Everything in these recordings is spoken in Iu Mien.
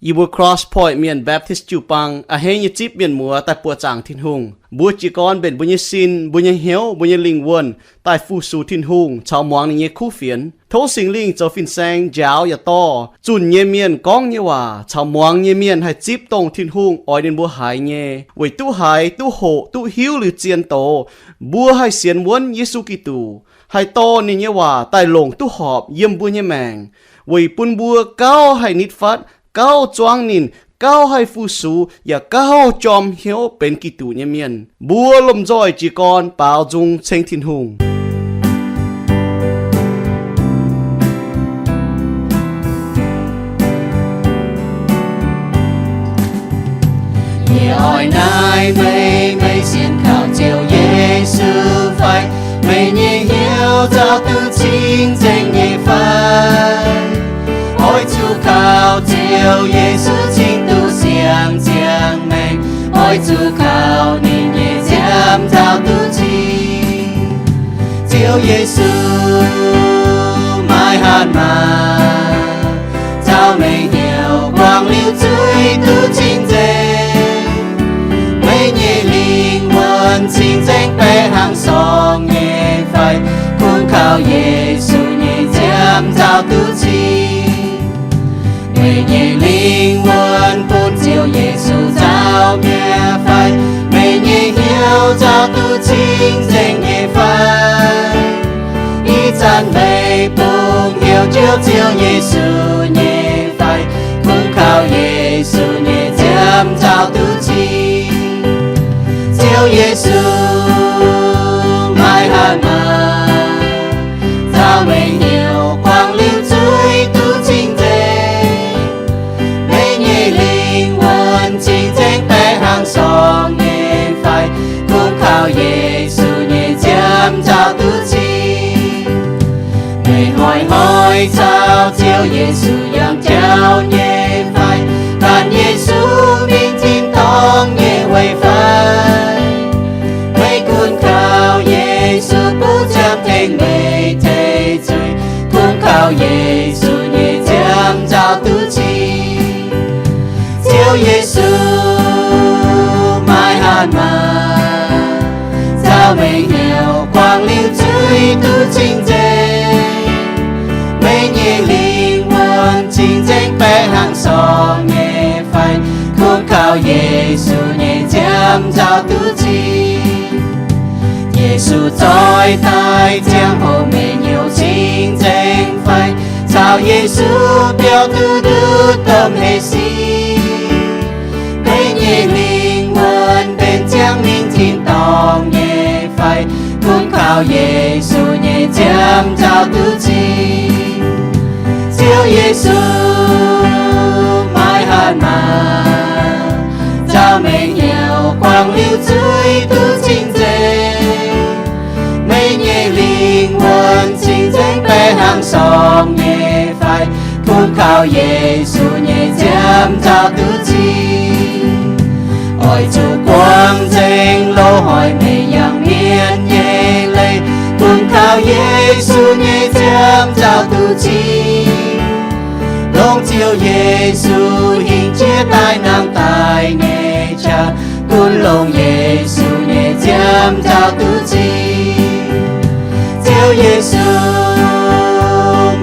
Yie mbuo Cross Point Mienh Baptist jiu-baang a'hneiv nyei zipv mienh muoz daaih buoqc zaangc Tin-Hungh. Mbuo jiez gorn mbenc mbuo nyei sin, mbuo nyei hnyouv, mbuo nyei lingh wuonh daaih fu-sux Tin-Hungh caux muangx ninh nyei kuv fienx. Tov Singx Lingh zoux fin-saeng njaaux yaac dorh zunh nyei mienh gorngv nyei waac caux muangx nyei mienh haih zipv dongh Tin-Hungh oix ninh mbuo haiz nyei, weic duqv haiz, duqv hoqc, duqv hiuv liuz zien doz, mbuo haih sienx wuonv Yesu Giduc, haih dorh ninh nyei waac daaih longc duqv horpc yiem mbuo nyei maengc, weic bun mbuo gauh haih nitv fatv, gauh zuangv ninh, gauh haih fu-sux, yaac gauh jorm hnyouv benx Giduc nyei mienh. Mbuo lomh nzoih jiez gorn baaux nzung ceng Tin-Hungh. Yie oix naaiv meih, meih sienx kaux Ziouv Yesu fai? Meih nyei hnyouv nzauh duqv cing-nzengc nyei fai? Oix zuqc kaux Ziouv Yesu cingx duqv siang-ziangh maengc. Oix zuqc kaux ninh nyei nziaamv nzauh duqv cing. Ziouv Yesu, maaih hatc maaz nzauh meih hnyouv guangc liuz zuiz duqv cing-nzengc. Meih nyei lingh wuonh cing-nzengc baeqc hnangv sorngh nyei fai? Kungx kaux Yesu nyei nziaamv nzauh duqv cing. Meih nyei lingh wuonh bun Ziouv Yesu nzauh mi'aqv fai? Meih nyei hnyouv nzauh duqv cing-nzengc nyei fai? Ih zanc meih bungx hnyouv jouv Ziouv Yesu nyei fai? Kungx kaux Yesu nyei nziaamv nzauh duqv cing. Ziouv Yesu, maaih hatc maaz nzauh meih hnyouv guangc liuz zuiz duqv cing-nzengc. Meih nyei lingh wuonh cing-nzengc baeqc hnangv sorngh nyei fai? Kungx kaux Yesu nyei nziaamv nzauh duqv cing. Meih hnoi-hnoi caux Ziouv Yesu yangh jauv nyei fai? Gan Yesu mingh tin-dorngh nyei weic fai? Meih gunv kaux Yesu butv ziangh tengx meih tei zuiz. Kungx kaux Yesu nyei nziaamv nzauh duqv cing. Ziouv Yesu, maaih hatc maaz nzauh meih hnyouv guangc liuz zuiz duqv cing-nzengc. Meih nyei lingh wuonh cing-nzengc baeqc hnangv sorngh nyei fai? Kungx kaux Yesu nyei nziaamv nzauh duqv cing. Yesu zoih daaih ziangh hoc meih hnyouv cing-nzengc fai? Caux Yesu biaux duqv nduqc domh hec sin. Meih nyei lingh wuonh benx ziangh mingh tin-dorngh nyei fai? Kungx kaux Yesu nyei nziaamv nzauh duqv cing. Ziouv Yesu, maaih hatc maaz nzauh meih hnyouv guangc liuz zuiz duqv cing-nzengc. Meih nyei lingh wuonh cing-nzengc baeqc hnangv sorngh nyei fai? Kungx kaux Yesu nyei nziaamv nzauh duqv cing. Oix zuqc guangc nzengc loz-hnoi meih yangh mienv nyei leiz, kungx kaux Yesu nyei nziaamv nzauh duqv cing. Longc Ziouv Yesu hingh jiex daaih nangh daaih nyei qaqv, gunv longc Yesu nyei nziaamv nzauh duqv cing. Ziouv Yesu,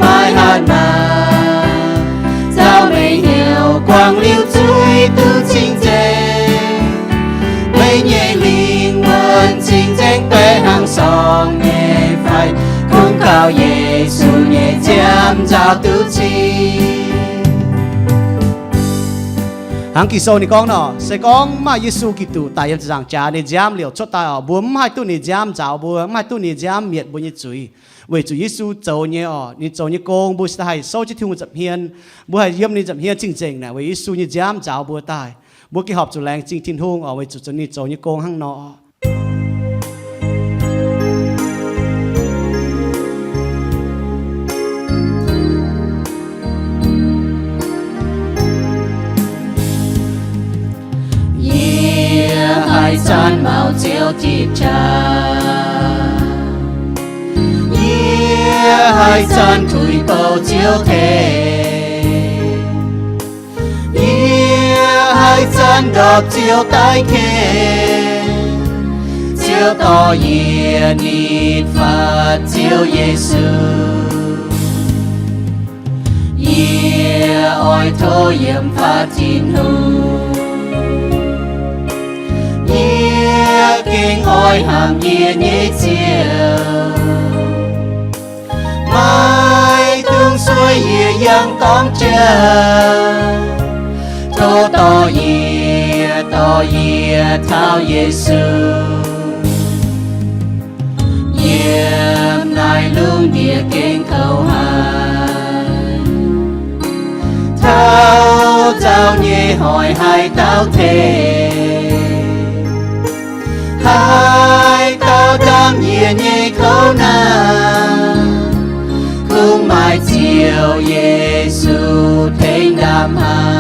maaih hatc maaz nzauh meih hnyouv guangc liuz zuiz duqv cing-nzengc. Meih nyei lingh wuonh cing-nzengc baeqc hnangv sorngh nyei fai? Kungx kaux Yesu nyei nziaamv nzauh duqv cing. Hnangv Ging-Sou ninh gorngv nor, se gorngv maaih Yesu Giduc daic yiem ziepc nzaangc jaax nyei nziaamv liouc cuotv daaih oc, mbuo mv haih duqv ninh nziaamv nzaaux mbuo, mv haih duqv ninh nziaamv mietc mbuo nyei zuiz. Weic zuqc Yesu zoux nyei oc, ninh zoux nyei gong mbuo se haih souv jienv Tin-Hungh nza'hmien, mbuo haih yiem ninh nza'hmien cing-nzengc naaic weic Yesu nyei nziaamv nzaaux mbuo daaih. Mbuo gengh horpc zuqc laengz zingh Tin-Hungh oc, weic zuqc ninh zoux nyei gong hnangv nor. Yie haih zanc maux Ziouv tipv qaqv. Yie haih zanc tuix bouh Ziouv tengx. Yie ndorpc Ziouv daiv ken, Ziouv dorh yie nitv fatv Ziouv Yesu. Yie oix tov yiem fatv Tin-Hungh. Yie gengh oix hnamv yie nyei Ziouv. Maiv dungx sueih yie yangh dorngx jauv. Tov dorh yie, dorh yie taux Yesu. Yiem naaiv lungh ndiev gengh kouv haic, taux zaux nyei hoic haaix dauh tengx, haaix dauh ndaam yie nyei kouv naaic, kungx maaih Ziouv Yesu tengx ndaam haic.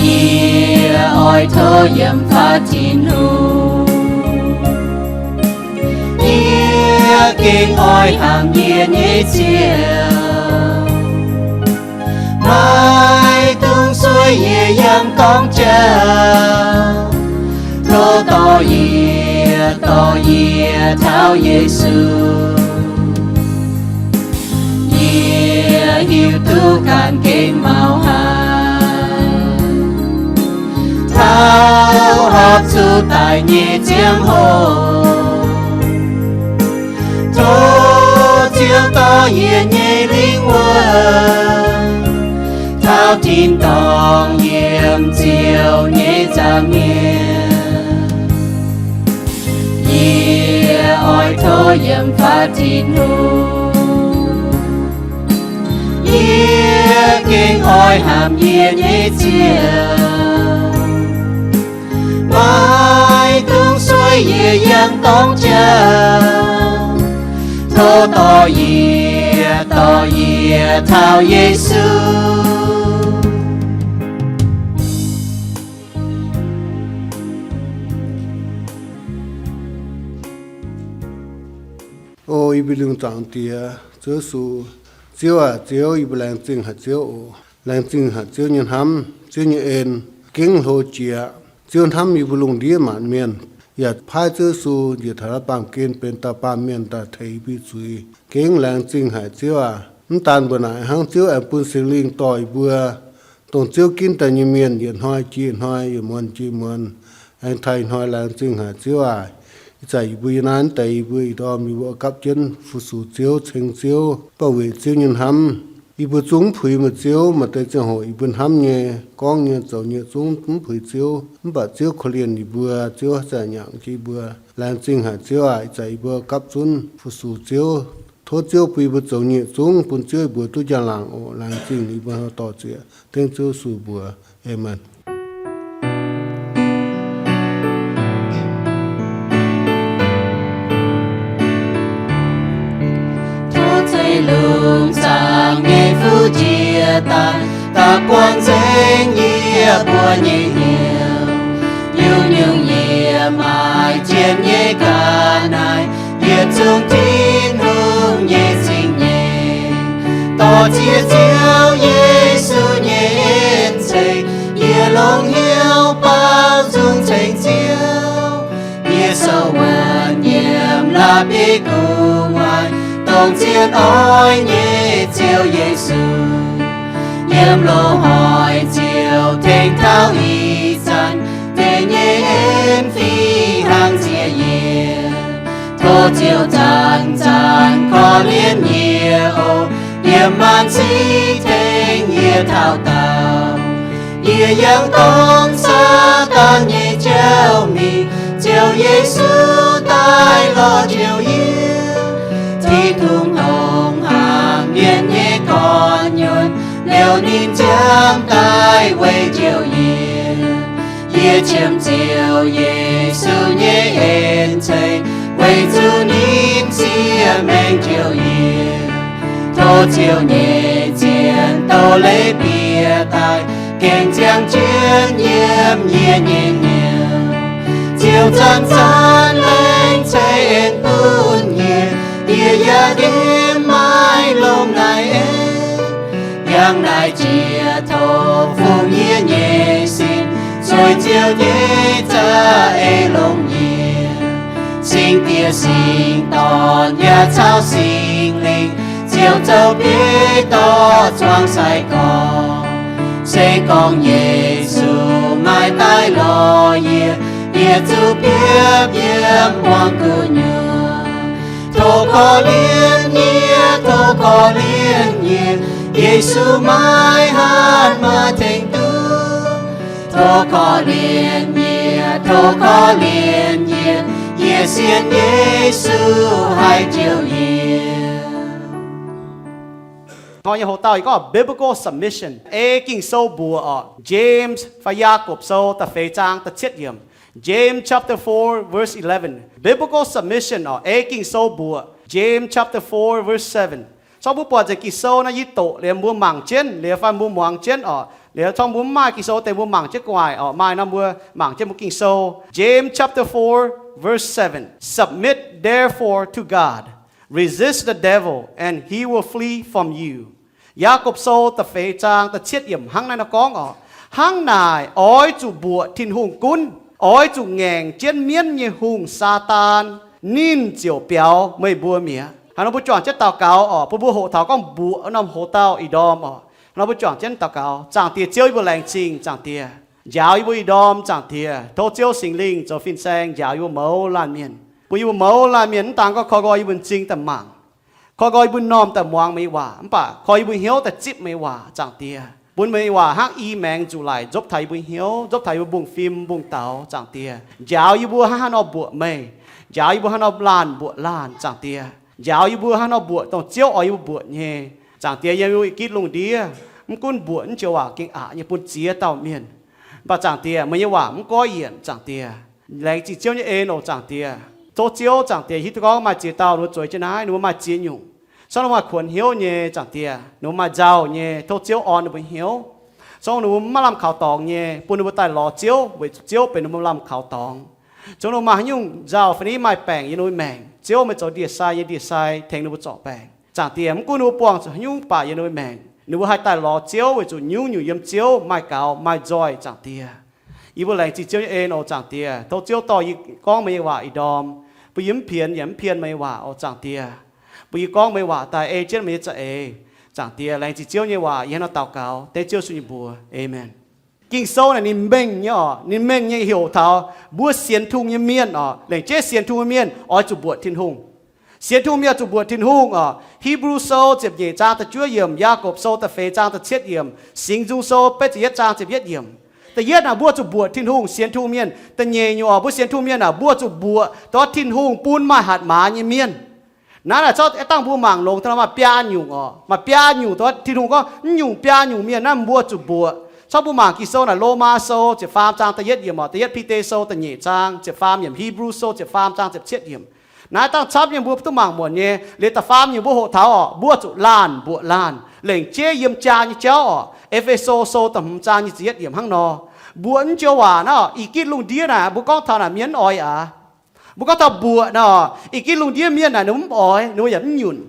Yie oix tov yiem fatv Tin-Hungh. Yie gengh oix hnamv yie nyei Ziouv. Maiv dungx sueih yie yangh dorngx jauv. Tov dorh yie, dorh yie taux Yesu. Yie hiuv duqv ganh gengh mauh haic, taux horpc zuqc daic nyei ziangh hoc. Tov Ziouv dorh yie nyei lingv wuov, taux tin-dorngh yiem Ziouv nyei nza'hmien. Yie oix tov yiem fatv Tin-Hungh. Yie gengh oix hnamv yie nyei Ziouv. Maiv dungx sueih yie yangh dorngx jauv. Tov dorh yie, dorh yie taux Yesu. O yie mbuo lungh zaangc Diex, Ziouv Yesu, Ziouv aac, Ziouv, yie mbuo laengz zingh haic Ziouv oc. Laengz zingh haic Ziouv nyei hnamv, Ziouv nyei en, gengh hlo jiex. Ziouv hnamv yie mbuo lungh ndiev maanc mienh, yaac paaiv Ziouv Yesu njiec taux naaiv baamh gen benx dauh baamh mienh daaih tengx yie mbuo zuiz. Gengh laengz zingh haic Ziouv aac. Mv daan mbuo naaic hnangv, Ziouv aengx bun Singx Lingh dorh yie mbuo, dongh Ziouv ginv daaih nyei mienh, yietc hnoi jiex hnoi, yietc muonz jiex muonz, aengx taaih hnoi. Laengz zingh haic Ziouv aac. Ih zanc yie mbuo yiem naaiv deix, yie mbuo ih ndorm yie mbuo gapv jienv fu-sux Ziouv, ceng Ziouv, baac weic Ziouv nyei hnamv, yie mbuo zungv mv puix meih Ziouv. Maaih deix ziangh hoc yie mbuo hnamv nyei, gorngv nyei, zoux nyei zungv mv puix Ziouv. Mv baac Ziouv korv-lienh yie mbuo, Ziouv haaix zanc nyaangc jienv yie mbuo. Laengz zingh haic Ziouv aac. Ih zanc yie mbuo gapv zunv fu-sux Ziouv. Tov Ziouv bun yie mbuo zoux nyei zungv bun Ziouv yie mbuo duqv njang-laangc oc. Laengz zingh, yie mbuo dorh zieqc dengv Ziouv Yesu mbuox. Aamen. Tov ceix lungh zaangc nyei fuqv jiex daaih, daaih buangh nzengc yie mbuo nyei hnyouv. Nyungc-nyungc yie maaih jiex nyei ga'naaiv, yietc zungv Tin-Hungh nyei zingh nyeic. Dorh ziex Ziouv Yesu nyei en ceix, yie longx hnyouv baaux nzung ceng Ziouv. Yie sou wuonv yiem la'bieiv gu'nguaaic, dongh zien oix nyei Ziouv Yesu. Yiem loz-hnoi Ziouv tengx taux ih zanc, deix nyei en fih hnangv nziex yie. Tov Ziouv zanc-zanc korv-lienh yie oc. Yiem maanc sic tengx yie taux daauh, yie yangh dorngx Saadaan nyei jauv mingh. Ziouv Yesu daaih lorz Ziouv yie, Tin-Hungh dongh hnaangx mienh nyei gorn-nyuonh, liouh ninh nziaamv daaih weic Ziouv yie. Yie qiemx Ziouv Yesu nyei en ceix, weic zuqc ninh siev maengc Ziouv yie. Tov Ziouv nyei zien doz-leiz bieqc daaih, gengh ziangh jienv yiem yie nyei hnyouv. Ziouv zanc-zanc laengz ceix en bun yie, yie yaac yiem maaih longx naaiv en. Yangh naaiv jiex tov fungx yie nyei Ziouv nyei za'eix longx nyiex, Singx Diex, Singx Dorn yaac caux Singx Lingh, Ziouv zoux bieiv dorh zuangx sai-gorx. Se gorngv Yesu maiv daaih lorz yie, yie zuqc biopv yiem buangh gu'nyuoz. Tov korv-lienh yie, tov korv-lienh yie, Yesu maiv hatc maah tengx duqv. Tov korv-lienh yie, tov korv-lienh yie, yie sienx Yesu haih jouh yie. Hnoi nyei hoc-dauh yie gorngv biblical submission, ei Ging-Sou mbuoqc orqc. James fai Yaagorpc Sou da'feix zaang da'cietv yiemc. James chapter four verse eleven. Biblical submission orqc, ei Ging-Sou mbuoqc. James chapter four verse seven. Corc mbuo buatc nzengc Ging-Sou naaiv yie doqc liuz mbuo mangc jienv liuz fai mbuo muangx jienv orqc. Liuz corc mbuo mv maaih Ging-Sou deix mbuo mangc jienv gu'nguaaic orqc. Maaih nor mbuo mangc jienv mbuo Ging-Sou. James chapter four verse seven. Submit therefore to God. Resist the devil, and he will flee from you. Yaagorpc Sou da'feix zaang da'cietv yiemc hnangv naaiv nor gorngv orqc. Hnangv naaic oix zuqc mbuoqc Tin-Hungh gunv. Oix zuqc ngaengc jienv mienv nyei hungh, Saadaan, ninh ziouc biaux meih mbuo mi'aqv. Hnangv nor mbuo juangc jienv daux gaux orqc, bun mbuo hoqc taux gorngv mbuoqc norm hoc-dauh ih ndorm orqc. Hnangv nor mbuo juangc jienv daux gaux. Zaangc Diex Ziouv, yie mbuo laengz zingh, Zaangc Diex, njaaux yie mbuo ih ndorm, Zaangc Diex. Tov Ziouv Singx Lingh zoux fin-saeng njaaux yie mbuo mouz laanh mienh, bun yie mbuo mouz laanh mienh mv daan gorngv koi nqoi yie mbuo m'zing daaih mangc, koi nqoi yie mbuo m'normh daaih muangx meih nyei waac, mv baac koi yie mbuo hnyouv daaih zipv meih nyei waac, Zaangc Diex, bun meih nyei waac hnangv i maengx nzuqc laic nzopv taux yie mbuo hnyouv, nzopv taux yie mbuo mbungv-fim mbungv-daux, Zaangc Diex. Njaaux yie mbuo hnangv haaix nor mbuoqc meih, njaaux yie mbuo hnangv nor laanh mbuoqc laanh, Zaangc Diex. Njaaux yie mbuo hnangv nor mbuoqc dongh Ziouv oix yie mbuo mbuoqc nyei, Zaangc Diex. Yiem yie mbuo ih gitv lungh ndiev, mv gunv mbuoqc naaiv joux waac gengh aqc nyei bun ziex dauh mienh, mv baac Zaangc Diex, meih nyei waac mv goiv yienc, Zaangc Diex. Laengz zingh Ziouv nyei en oc, Zaangc Diex. Tov Ziouv, Zaangc Diex, hiuv duqv gorngv maaih ziex dauh ninh mbuo zueiz jienv naaiv, ninh mbuo maaih ziex nyungc. Corc ninh mbuo maaih kuonx hnyouv nyei, Zaangc Diex, ninh mbuo maaih nzauh nyei, tov Ziouv orn ninh mbuo hnyouv. Corc ninh mbuo mv maaih lamh kaux dorngx nyei, bun ninh mbuo daaih lorz Ziouv weic zuqc Ziouv benx ninh mbuo lamh kaux dorngx. Corc ninh mbuo maaih haaix nyungc nzauh fai niv maaih baengc yiem ninh mbuo maengc, Ziouv, meih zoux ndie-sai nyei ndie-sai tengx ninh mbuo zorc baengc, Zaangc Diex. Mv gunv ninh mbuo buangh zuqc haaix nyungc baac yiem ninh mbuo maengc, ninh mbuo haih daaih lorz Ziouv weic zuqc nyungc-nyungc yiem Ziouv maaih gaux maaih nzoih, Zaangc Diex. Yie mbuo laengz zingh Ziouv nyei en oc, Zaangc Diex. Tov Ziouv dorh yie gorngv meih nyei waac ih ndorm, bun yie mv pienx yaac mv pien meih nyei waac oc, Zaangc Diex. Bun yie gorngv meih nyei waac daaih ei jienv meih nyei za'eix, Zaangc Diex. Laengz zingh Ziouv nyei waac, yie hnangv nor daux gaux dengv Ziouv Yesu nyei mbuox, aamen. Ging-Sou naaic ninh mengh nyei orqc, ninh mengh nyei heuc taux mbuo sienx Tin-Hungh nyei mienh orqc, lengc jeiv sienx Tin-Hungh mienh oix zuqc mbuoqc Tin-Hungh. Sienx Tin-Hungh mienh oix zuqc mbuoqc Tin-Hungh orqc. Hipv^lu Sou ziepc nyeic zaang da'juov yiemc, Yaagorpc Sou da'feix zaang da'cietv yiemc, Singx Nzung Sou betv ziepc yietv zaang ziepc yietv yiemc. Da'yietv naaic mbuo zuqc mbuoqc Tin-Hungh, sienx Tin-Hungh mienh. Da'nyeic nyungc orqc, mbuo sienx Tin-Hungh mienh naaic mbuo zuqc mbuoqc dongh Tin-Hungh bun maaih hatc maaz nyei mienh. Naaiv naaic corc dangh mbuo mangc longx daaih maaih biaa nyungc orqc, maaih biaa nyungc dongh Tin-Hungh gorngv mv nyungc biaa nyungc mienh naaiv mbuo zuqc mbuoqc. Corc mbuo mangc Ging-Sou naaic, Lomaa Sou ziepc faam zaang da'yietv yiemc orqc, da'yietv Bide Sou da'nyeic zaang ziepc faam yiemc, Hipv^lu Sou ziepc faam zaang ziepc cietv yiemc. Naaiv dangh camv nyei mbuo duqv mangc muonc nyei. Liuz da'faam nyungc mbuo hoqc taux orqc, mbuo zuqc laanh mbuoqc laanh, lengc jeiv yiem jaa nyei jauv orqc. E^fe^so Sou da'hmz zaang nyic ziepc yietv yiemc hnangv nor. Mbuoqc naaiv joux waac naaiv orqc, ih gitv lungh ndiev naaic mbuo gorngv taux naaic mienh mv oix aqv. Mbuo gorngv taux mbuoqc naaic orqc, ih gitv lungh ndiev mienh naaic ninh mv oix, ninh mbuo yaac mv nyunc.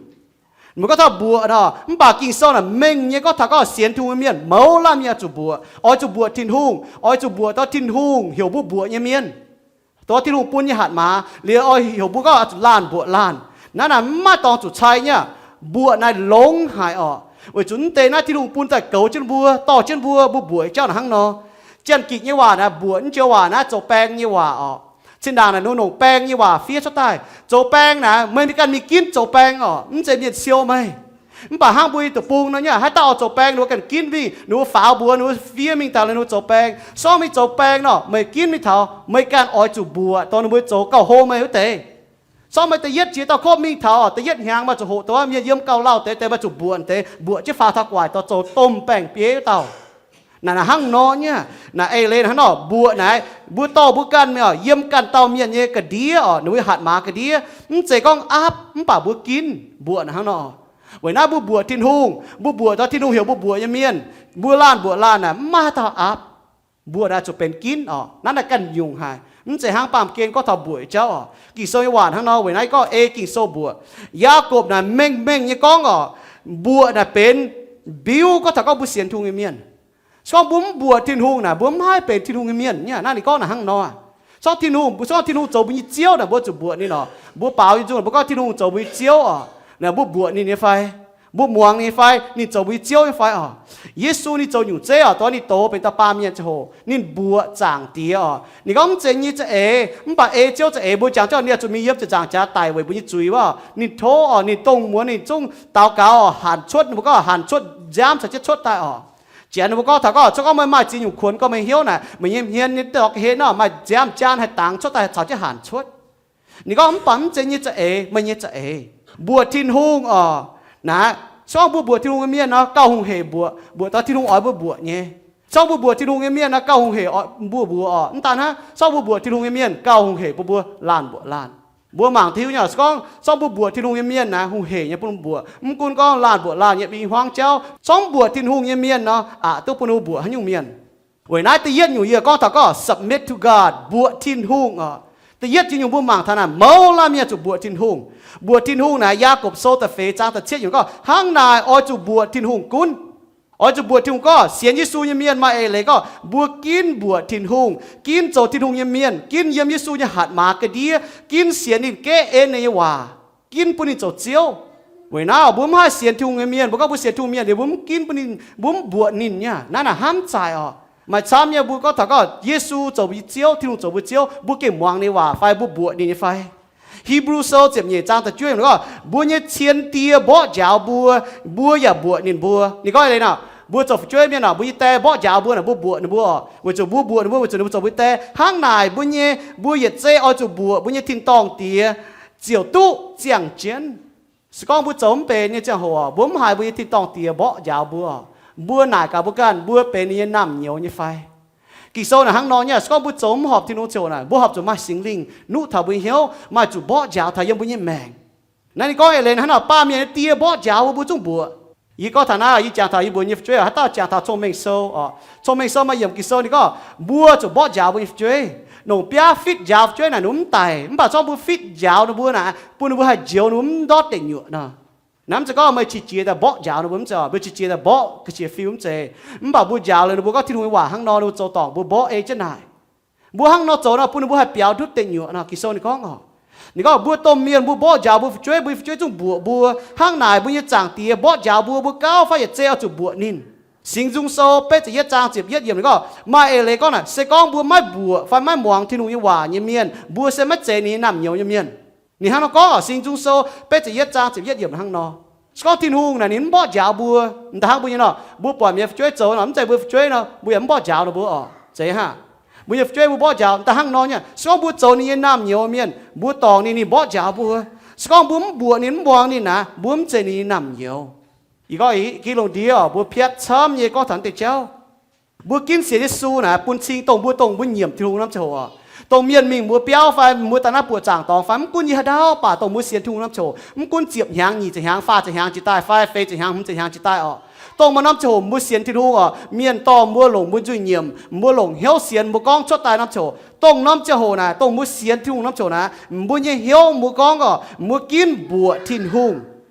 Mbuo gorngv taux mbuoqc naaic orqc, mv baac Ging-Sou naaic mengh nyei gorngv taux gorngv sienx Tin-Hungh nyei mienh mouz laanh mienh oix zuqc mbuoqc, oix zuqc mbuoqc Tin-Hungh, oix zuqc mbuoqc dongh Tin-Hungh heuc mbuo mbuoqc nyei mienh. Dongh Tin-Hungh bun nyei hatc maaz. Liuz oix heuc mbuo gorngv oix zuqc laanh mbuoqc laanh. Naaiv naaic mv maaih dorngx zuqc cai nyei aqv. Mbuoqc naaic longx haic orqc. Weic zuqc mv deix naaiv Tin-Hungh bun daaih goux jienv mbuo, dorh jienv mbuo, mbuo mbuoqc jauv naaic hnangv nor. Janx-Gikc nyei waac naaic, mbuoqc naaiv joux waac naaiv zoux baeng nyei waac orqc. Zinh ndaangc naaic ninh longc baeng nyei waac fiev cuotv daaih. Zoux baeng naaic meih mingh ganh mingh ginv zoux baeng orqc, mv zeiz mienh siou meih. Mv baac hnangv mbuo nyei deic-bung nor nyei, haaix dauh oix zoux baeng ninh mbuo ganh ginv mingh, ninh mbuo faaux mbuox ninh mbuo fiev mingh daaih liuz ninh mbuo zoux baeng. Sorng meih zoux baeng nor, meih ginv mingh taux meih ganh oix zuqc mbuoqc dongh ninh mbuo zoux gauh hlo meih wuov deix. Sorng meih da'yietv jiex dauh kouv mingh taux da'yietv hnyangx maaih zuqc hoqc dongh mienh yiem gauh lauh deix, deix maaih zuqc mbuoqc deix, mbuoqc jienv faaux taux guaic dorh zoux domh baeng-biei wuov dauh. Naaic naaic hnangv nor nyei. Naaic ei leiz hnangv nor, mbuoqc naaic mbuo dorh mbuo ganh mingh orqc, yiem ganh dauh mienh nyei ga'ndiev orqc, ninh mbuo hatc maaz ga'ndiev. Mv zeiz gorngv aapv, mv baac mbuo ginv mbuoqc naaic hnangv nor. Weic naaiv mbuo mbuoqc Tin-Hungh, mbuo mbuoqc dongh Tin-Hungh heuc mbuo mbuoqc nyei mienh, mbuo laanh mbuoqc laanh naaic mv maaih haaix dauh aapv. Mbuoqc naaic zuqc benx ginv orqc. Naaiv naaic ganh nyungc haic, mv zeiz hnangv baamh gen gorngv taux mbuoqc jauv orqc. Ging-Sou nyei waac hnangv nor, weic naaiv gorngv ei Ging-Sou mbuoqc. Yaagorpc naaic mengh mengh nyei gorngv orqc, mbuoqc naaic benx mbiuv gorngv taux gorngv mbuo sienx Tin-Hungh nyei mienh. Se gorngv mbuo mv mbuoqc Tin-Hungh naaic, mbuo mv haih benx Tin-Hungh nyei mienh nyei. Naaiv ninh gorngv naaic hnangv nor. Se gorngv Tin-Hungh, se gorngv Tin-Hungh zoux mbuo nyei Ziouv naaic, mbuo zuqc mbuoqc ninh oc. Mbuo baaux nyei nzung, mbuo gorngv Tin-Hungh zoux mbuo nyei Ziouv oc, naaic mbuo mbuoqc ninh nyei fai? Mbuo muangx ninh nyei fai? Ninh zoux mbuo nyei Ziouv nyei fai oc? Yesu ninh zoux nyungc zeiv oc, dongh ninh douz benx dauh baamh mienh ziangh hoc ninh mbuoqc Zaangc Diex oc. Ninh gorngv, mv zeiz nyei za'eix, mv baac ei Ziouv za'eix. Mbuo jangx jienv ninh zuqc mingh yiem ziepc nzaangc jaax daic weic mbuo nyei zuiz wuov. Ninh tov oc, ninh dongh muonz ninh zungv daux gaux oc, hanc cuotv, ninh mbuo gorngv hanc cuotv nziaamv caux jienv cuotv daaih oc. Janx ninh mbuo gorngv taux gorngv, se gorngv meih maaih ziex nyungc kuonx gorngv meih hnyouv naaic, meih nyei hmien nyei dorngx ga'hlen nor, maaih nziaamv jaan haih dangx cuotv daaih caux jienv hanc cuotv. Ninh gorngv, mv baac mv zeiz nyei za'eix, meih nyei za'eix. Mbuoqc Tin-Hungh oc, naaic, se gorngv mbuo mbuoqc Tin-Hungh nyei mienh nor, gauh hungh heic mbuoqc, mbuoqc daaih Tin-Hungh oix mbuo mbuoqc nyei. Se gorngv mbuo mbuoqc Tin-Hungh nyei mienh nor, gauh hungh heic oix mbuo mbuoqc oc. Mv daan hnangv, se gorngv mbuo mbuoqc Tin-Hungh nyei mienh, gauh hungh heic bun mbuo laanh mbuoqc laanh. Mbuo mangc hiuv nyei, se gorngv, se gorngv mbuo mbuoqc Tin-Hungh nyei mienh naaic, hungh heic nyei bun mbuoqc. Mv gunv gorngv laanh mbuoqc laanh yiem i hmuangv jauv, se gorngv mbuoqc Tin-Hungh nyei mienh nor, aqc duqv bun ninh mbuo mbuoqc haaix nyungc mienh. Weic naaiv da'yietv nyungc yie gorngv taux gorngv submit to God, mbuoqc Tin-Hungh oc. Da'yietv nyungc mbuo mangc taux naaic, mouz laanh mienh zuqc mbuoqc Tin-Hungh. Mbuoqc Tin-Hungh naaic, Yaagorpc Sou da'feix zaang da'cietv nyungc gorngv, hnangv naaic oix zuqc mbuoqc Tin-Hungh gunv. Oix zuqc mbuoqc Tin-Hungh gorngv, sienx Yesu nyei mienh maaih eix leiz gorngv mbuo ginv mbuoqc Tin-Hungh, ginv zoux Tin-Hungh nyei mienh, ginv yiem Yesu nyei hatc maaz ga'ndiev, ginv sienx ninh, gaeqv en ninh nyei waac, ginv bun ninh zoux Ziouv. Weic naaiv mbuo mv haih sienx Tin-Hungh nyei mienh, mbuo gorngv mbuo sienx Tin-Hungh mienh, mbuo mv ginv bun ninh, mbuo mv mbuoqc ninh nyei. Naaiv naaic hnamv zaaic oc. Maaih camv nyei mbuo gorngv taux gorngv Yesu zoux mbuo nyei Ziouv, Tin-Hungh zoux mbuo Ziouv, mbuo gengh muangx ninh nyei waac fai mbuo mbuoqc ninh nyei fai? Hipv^lu Sou ziepc nyeic zaang da'juov gorngv, mbuo nyei cien die mborqv njaaux mbuo, mbuo yaac mbuoqc ninh mbuo. Ninh gorngv eix leiz nor, mbuo zoux fu'jueiv mienh oc, mbuo nyei die mborqv njaaux mbuo naaic, mbuo mbuoqc ninh mbuo oc. Weic zuqc mbuo mbuoqc ninh mbuo, weic zuqc ninh mbuo zoux mbuo die. Hnangv naaic mbuo nyei, mbuo yietc zei oix zuqc mbuoqc mbuo nyei tin-dorngh Diex ziouc duqv ziangh jienv. Se gorngv mbuo zoux mv benx nyei ziangh hoc, mbuo mv haiz mbuo nyei tin-dorngh Diex mborqv njaaux mbuo, mbuo naaic gaax mbuo ganh, mbuo benx ninh nyei naamh nyouz nyei fai? Ging-Sou naaic hnangv nor nyei, se gorngv mbuo zoux mv horpc Tin-Hungh ziouc naaic, mbuo horpc zuqc maaih Singx Lingh nuqv taux mbuo nyei hnyouv, maaih zuqc mborqv njaaux taux yiem mbuo nyei maengc. Naaiv ninh gorngv eix leiz hnangv nor, baamh mienh nyei die mborqv njaaux mbuo, mbuo zungv mbuoqc. Yie gorngv taux naaiv, yie jangx taux yie mbuo nyei fu'jueiv, haaix dauh jangx taux Cong-Mengh Sou oc. Cong-Mengh Sou maaih yiemc Ging-Sou ninh gorngv, mbuo zuqc mborqv njaaux mbuo nyei fu'jueiv. Longc biaav fitv njaaux fu'jueiv naaic ninh mv daic, mv baac zorngv mbuo fitv njaaux ninh mbuo naaic, bun ninh mbuo haih njoux ninh mbuo mv ndortv deic nyuoqc nor. Naaiv mv zeiz gorngv meih qiex jiez daaih mborqv njaaux ninh mbuo, mv zeiz oc. Mbuo qiex jiez daaih mborqv ga'qiex fiu mv zeiz. Mv baac mbuo njaaux liuz ninh mbuo gorngv Tin-Hungh nyei waac hnangv nor, ninh mbuo zoux dorngc mbuo mborqv ei jienv naaic. Mbuo hnangv nor zoux nor bun ninh mbuo haih biaux ndutv deic nyuoqc nor. Ging-Sou ninh gorngv oc. Ninh gorngv mbuo domh mienh mbuo mborqv njaaux mbuo fu'jueiv, mbuo nyei fu'jueiv zungv mbuoqc mbuo. Hnangv naaic mbuo nyei Zaangc Diex mborqv njaaux mbuo, mbuo gauh fai yietc zei oix zuqc mbuoqc ninh. Singx Nzung Sou betv ziepc yietv zaang ziepc yietv yiemc ninh gorngv, maaih eix leiz gorngv naaic, se gorngv mbuo maiv mbuoqc fai maiv muangx Tin-Hungh nyei waac nyei mienh, mbuo se maiv zeiz ninh nyei naamh nyouz nyei mienh. Ninh hnangv nor gorngv oc. Singx Nzung Sou betv ziepc yietv zaang ziepc yietv yiemc hnangv nor. Se gorngv Tin-Hungh naaic ninh mv mborqv njaaux mbuo, da'hnangv mbuo nyei nor, mbuo buatc mienh fu'jueiv zoux nor, mv zeiz mbuo fu'jueiv nor, mbuo yaac mv mborqv njaaux ninh mbuo oc. Zeiz hnangv. Mbuo nyei fu'jueiv mbuo mborqv njaaux da'hnangv nor nyei. Se gorngv mbuo zoux ninh nyei naamh nyouz mienh, mbuo dorngc ninh, ninh mborqv njaaux mbuo. Se gorngv mbuo mv mbuoqc ninh, mv muangx ninh naaic, mbuo mv zeiz ninh nyei naamh nyouz. Ih gorngv i gin longc ndiev oc, mbuo piatv camv nyei gorngv taux deix jauv. Mbuo ginv sienx Yesu naaic bun cing dongh mbuo, dongh mbuo nyiemc Tin-Hungh norm ziangh hoc, dongh mienh mingh mbuo biauv fai mbuo daaih naaiv buoqc zaangc dorngx fai mv gunv yie haaix dauh baac, dongh mbuo sienx Tin-Hungh norm ziangh hoc, mv gunv ziepc hnyangx, nyic ziepc hnyangx, faah ziepc hnyangx jiex daaih fai feix ziepc hnyangx, hmz ziepc hnyangx jiex daaih oc, dongh maaih norm ziangh hoc mbuo sienx Tin-Hungh oc, mienh dorh mbuo longc mbuo nzuih nyiemc, mbuo longc hnyouv sienx mbuo gorngv cuotv daaih norm ziangh hoc, dongh norm ziangh hoc naaic, dongh mbuo sienx Tin-Hungh norm ziangh hoc naaic, mbuo nyei hnyouv mbuo gorngv oc, mbuo ginv mbuoqc Tin-Hungh.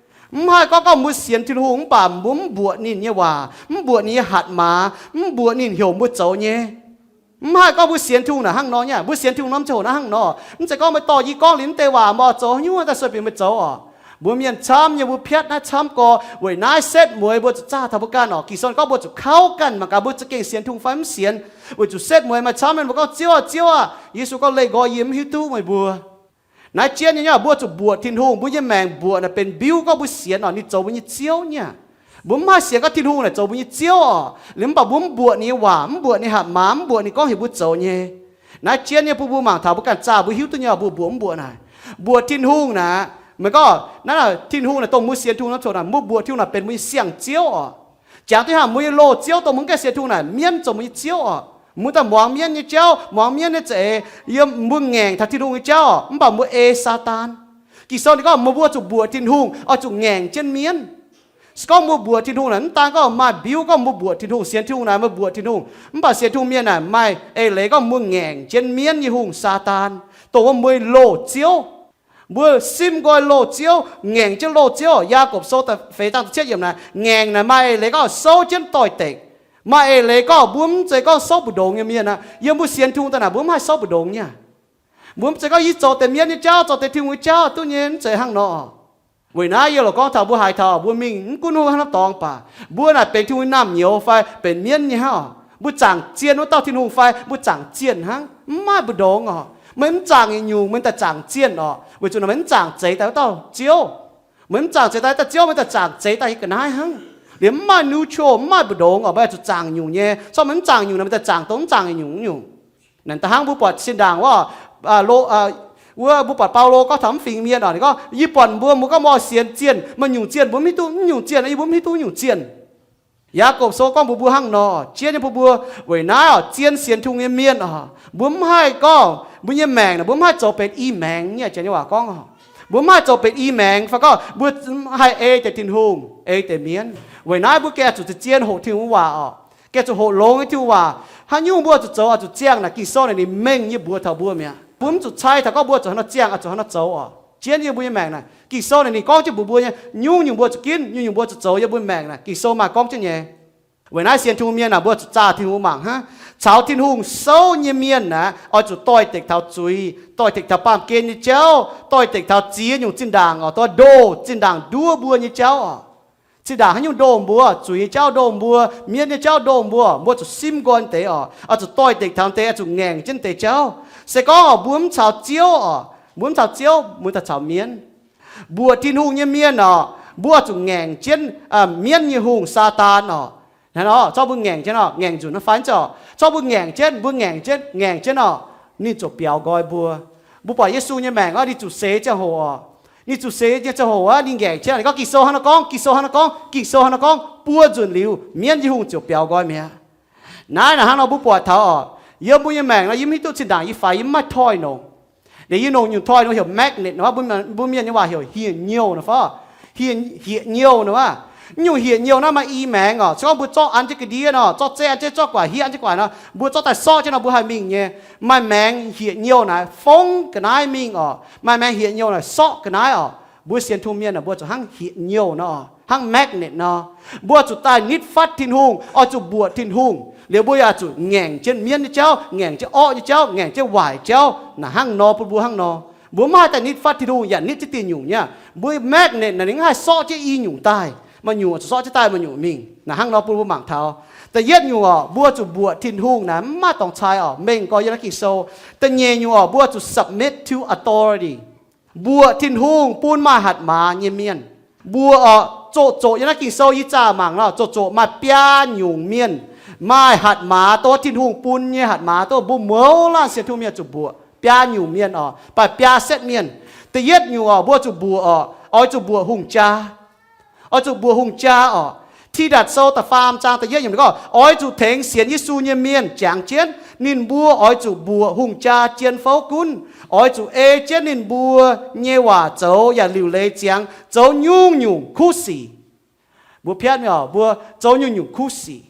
Mv haih gorngv, gorngv mbuo sienx Tin-Hungh mv baac mbuo mv mbuoqc ninh nyei waac, mv mbuoqc ninh nyei hatc maaz, mv mbuoqc ninh heuc mbuo zoux nyei. Mv haih gorngv mbuo sienx Tin-Hungh naaic hnangv nor nyei. Mbuo sienx Tin-Hungh norm ziangh hoc naaiv hnangv nor. Mv zeiz gorngv meih dorh yie gorngv liuz mv deix waac mbuo zoux haaix nyungc daaih sueih bieqc meih zoux oc. Mbuo mienh camv nyei, mbuo piatv naaiv camv gorx. Weic naaiv setv mueiz mbuo zuqc zaah taux mbuo ganh oc. Ging-Sou gorngv mbuo zuqc kauv ganh mangc gaax, mbuo za'gengh sienx Tin-Hungh fai mv sienx. Weic zuqc setv mueiz maaih camv mienh mbuo gorngv, Ziouv aah, Ziouv aah, Yesu gorngv, Leih nqoi yie, mv hiuv duqv meih mbuo. Naaiv jienv nyei nyei, mbuo zuqc mbuoqc Tin-Hungh. Mbuo nyei maengc mbuoqc naaic benx mbiuv. Gorngv mbuo sienx oc, ninh zoux mbuo nyei Ziouv nyei. Mbuo mv haih sienx gorngv Tin-Hungh naaic zoux mbuo nyei Ziouv oc, liuz mv baac mbuo mv mbuoqc ninh nyei waac, mv mbuoqc ninh hatc maaz, mv mbuoqc ninh gorngv heuc mbuo zoux nyei. Naaiv jienv nyei bun mbuo mangc taux mbuo ganh zaah, mbuo hiuv duqv nyei oc, mbuo mbuoqc mv mbuoqc naaic. Mbuoqc Tin-Hungh naaic, meih gorngv naaiv Tin-Hungh naaic dongh mbuo sienx Tin-Hungh norm ziangh hoc naaic, mbuo mbuoqc Tin-Hungh naaic benx mbuo nyei siang-ziouv oc. Jangx duqv hnangv mbuo nyei loz-ziouv, dongh mbuo mv gaengh sienx Tin-Hungh naaic, mienv zoux mbuo nyei ziouv oc. Mbuo daaih muangx mienv nyei jauv, muangx mienv nyei za'eix, yiem mbuo ngaengc taux Tin-Hungh nyei jauv oc, mv baac mbuo ei Saadaan. Ging-Sou ninh gorngv meih mbuo zuqc mbuoqc Tin-Hungh, oix zuqc ngaengc jienv mienv. Se gorngv mbuo mbuoqc Tin-Hungh naaic, mv daan gorngv maaih mbiuv gorngv mbuo mbuoqc Tin-Hungh, sienx Tin-Hungh naaic meih mbuoqc Tin-Hungh, mv baac sienx Tin-Hungh mienh naaic maaih eix leiz gorngv mbuo ngaengc jienv mienv nyei hungh, Saadaan, dongh wuov mbuo loz-ziouv. Mbuo simv nqoi loz-ziouv, ngaengc jienv loz-ziouv. Yaagorpc Sou da'feix zaang da'cietv yiemc naaic, ngaengc naaic maaih eix leiz gorngv souv jienv doix-dekc. Maaih eix leiz gorngv mbuo mv zeiz gorngv souv mbu'ndongx nyei mienh aqv. Yiem mbuo sienx Tin-Hungh daaih naaic mbuo mv haih souv mbu'ndongx nyei. Mbuo mv zeiz gorngv yie zoux deix mienv nyei jauv, zoux deix Tin-Hungh nyei jauv duqv nyei, mv zeiz hnangv nor. Weic naaiv yie loc gorngv taux mbuo haaix taux mbuo mingh mv gunv hnangv haaix norm dorngx baac, mbuo naaic benx Tin-Hungh nyei naamh nyouz fai benx mienv nyei hnangv oc, mbuo zaangc zienh wuov dauh Tin-Hungh fai mbuo zaangc zienh hnangv, mv maaih mbu'ndongx oc. Meih mv zaangc yietc nyungc, meih daaih zaangc zienh oc, weic zuqc meih mv zaangc zeix daaih wuov dauh Ziouv. Meih mv zaangc zeix daaih dauh Ziouv, meih daaih zaangc zeix daaih nyei ga'naaiv hnangv. Liemh mv maaih neutral, mv maaih mbu'ndongx oc, meih zuqc zaangc nyungc nyei. Corc meih mv zaangc nyungc naaic, meih daaih zaangc dongh mv zaangc nyungc nyungc. Naaic da'hnangv mbuo buatc zinh ndaangc wuov, wuov mbuo buatc Baulo gorngv taux mv fingx mienh oc, ninh gorngv, yie buatc mbuo, mbuo gorngv mbuo sienx zienh, maaih nyungc zienh mbuo mv hiuv duqv, mv nyungc zienh yie mbuo mv hiuv duqv nyungc zienh. Yaakob Sou gorngv mbuox mbuo hnangv nor, jienv nyei bun mbuo, weic naaiv oc, zien sienx Tin-Hungh nyei mienh oc, mbuo mv haih gorngv mbuo nyei maengc naaic mbuo mv haih zoux benx i maengx nyei, janx nyei waac gorngv oc, mbuo mv haih zoux benx i maengx fai gorngv mbuo haih ei deix Tin-Hungh, ei deix mienv. Weic naaiv mbuo gengh zuqc zien hoqc Tin-Hungh waac oc, gengh zuqc hoqc longx nyei Tin-Hungh waac. Haaix nyungc mbuo zuqc zoux oix zuqc ziangh naaic Ging-Sou naaic ninh mengh nyei mbuox taux mbuo mi'aqv. Mbuo mv zuqc cai taux gorngv mbuo zuqc haaix nor ziangh, oix zuqc haaix nor zoux oc. Jienv yiem mbuo nyei maengc naaic Ging-Sou naaic ninh gorngv jienv mbuox mbuo nyei, nyungc-nyungc mbuo zuqc ginv, nyungc-nyungc mbuo zuqc zoux yiem mbuo maengc naaic Ging-Sou maaih gorngv jienv nyei. Weic naaiv sienx Tin-Hungh mienh naaic mbuo zuqc zaah Tin-Hungh souv nyei mienh naaic oix zuqc doix-dekc taux zuiz, doix-dekc taux baamh gen nyei jauv, doix-dekc taux ziex nyungc zinh ndaangc oc, doix ndoh zinh ndaangc nduov mbuo nyei jauv oc. Zinh ndaangc haaix nyungc ndoh mbuo, zuiz nyei jauv ndoh mbuo, mienv nyei jauv ndoh mbuo, mbuo zuqc simv nqoi deix oc, oix zuqc doix-dekc taux deix, oix zuqc ngaengc jienv deix jauv. Se gorngv oc mbuo mv caux Ziouv oc, mbuo mv caux Ziouv, mbuo daaih caux mienv. Mbuoqc Tin-Hungh nyei mienh oc, mbuo zuqc ngaengc jienv mienv nyei hungh, Saadaan oc. Hnangv nor, corc mbuo ngaengc jienv oc, ngaengc nzunc naaiv fai mv zeiz oc, corc mbuo ngaengc jienv, mbuo ngaengc jienv, ngaengc jienv oc, ninh ziouc biaux nqoi mbuo. Mbuo buatc Yesu nyei maengc oc, ninh zuqc seix ziangh hoc oc, ninh zuqc seix nyei ziangh hoc aqv, ninh ngaengc jienv, ninh gorngv, Ging-Sou hnangv naaiv gorngv, Ging-Sou hnangv naaiv gorngv, Ging-Sou hnangv naaiv gorngv, buo nzunc liuz mienv nyei hungh ziouc biaux nqoi mi'aqv. Naaiv naaic hnangv nor mbuo buatc taux oc, yiem mbuo nyei maengc nor yie mv hiuv duqv zinh ndaangc yie faix, yie mv maaih toi nongc. Liuz yie nongc nyungc toi nor heuc magnet nor, mbuo mienh nyei waac heuc hieh nyouh nor fai, hieh nyouh nor aqv. Naaiv nyungc hieh nyouh naaiv maaih i maengx oc. Se gorngv mbuo zorqv an jienv ga'ndiev nor, zorqv zeiv an jienv, zorqv gu'nguaaic hietv an jienv gu'nguaaic nor, mbuo zorqv daaih sortv jienv nor mbuo haih mingh nyei. Maaih maengx hieh nyouh naaic fongv ga'naaiv mingh oc. Maaih maengx hieh nyouh naaic sortv ga'naaiv oc. Mbuo sienx Tin-Hungh mienh naaic mbuo zuqc hnangv hieh nyouh nor, hnangv magnet nor. Mbuo zuqc daaih nitv fatv Tin-Hungh, oix zuqc mbuoqc Tin-Hungh. Liuz mbuo yaac zuqc ngaengc jienv mienv nyei jauv, ngaengc jienv orqv nyei jauv, ngaengc jienv waaic jauv. Naaic hnangv nor bun mbuo hnangv nor. Mbuo mv haih daaih nitv fatv Tin-Hungh yaac nitv jienv diuh nyungc nyei. Mbuo magnet naaic ninh mv haih sortv jienv i nyungc daaih, maaih nyungc zuqc sortv jienv daaih maaih nyungc mingh. Naaic hnangv nor bun mbuo mangc taux. Da'yietv nyungc oc, mbuo zuqc mbuoqc Tin-Hungh naaic mv maaih dorngx cai oc, mengh gorx yiem naaiv Ging-Sou. Da'nyeic nyungc oc, mbuo zuqc submit to authority. Mbuoqc Tin-Hungh bun maaih hatc maaz nyei mienh. Mbuo oc, zoqc zoqc yiem naaiv Ging-Sou yie zaah mangc nor, zoqc zoqc maaih biaa nyungc mienh, maaih hatc maaz, dongh Tin-Hungh bun nyei hatc maaz, dongh mbuo mouz laanh sienx Tin-Hungh mienh zuqc mbuoqc. Biaa nyungc mienh oc, baac biaa setv mienh. Da'yietv nyungc oc, mbuo zuqc mbuoqc oc, oix zuqc mbuoqc hungh jaa. Oix zuqc mbuoqc hungh jaa oc. Tidatc Sou da'faam zaang da'yietv yiemc ninh gorngv, oix zuqc tengx sienx Yesu nyei mienh jangx jienv. Ninh mbuo oix zuqc mbuoqc hungh jaa jien fouv gunv. Oix zuqc ei jienv ninh mbuo nyei waac zoux yaac liuc leiz ziangx zoux nyungc-nyungc kuv sic. Mbuo piatv mingh oc, mbuo zoux nyungc-nyungc kuv sic.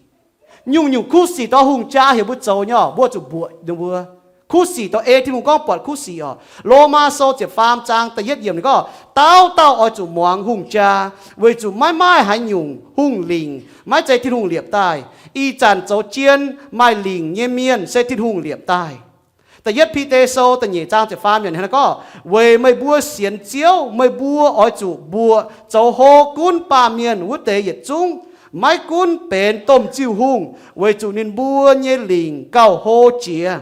Nyungc-nyungc kuv sic dongh hungh jaa heuc mbuo zoux nyei oc, mbuo zuqc mbuoqc ninh mbuo. Kuv sic dongh ei Tin-Hungh gorngv buatc kuv sic oc. Lomaa Sou ziepc faam zaang da'yietv yiemc ninh gorngv, dauh dauh oix zuqc muangx hungh jaa, weic zuqc maiv maaih haaix nyungc hungh lingc maiv zeiz Tin-Hungh liepc daaih. Ih zanc zoux jien maaih lingc nyei mienh se Tin-Hungh liepc daaih. Da'yietv Bide Sou da'nyeic zaang ziepc faam yiemc hnangv naaiv gorngv, weic meih mbuo sienx Ziouv, meih mbuo oix zuqc mbuoqc zoux hlo gunv baamh mienh wuov deix yietc zungv, maiv gunv benx domh ziuh hungh, weic zuqc ninh mbuo nyei lingc gauh hlo jiex.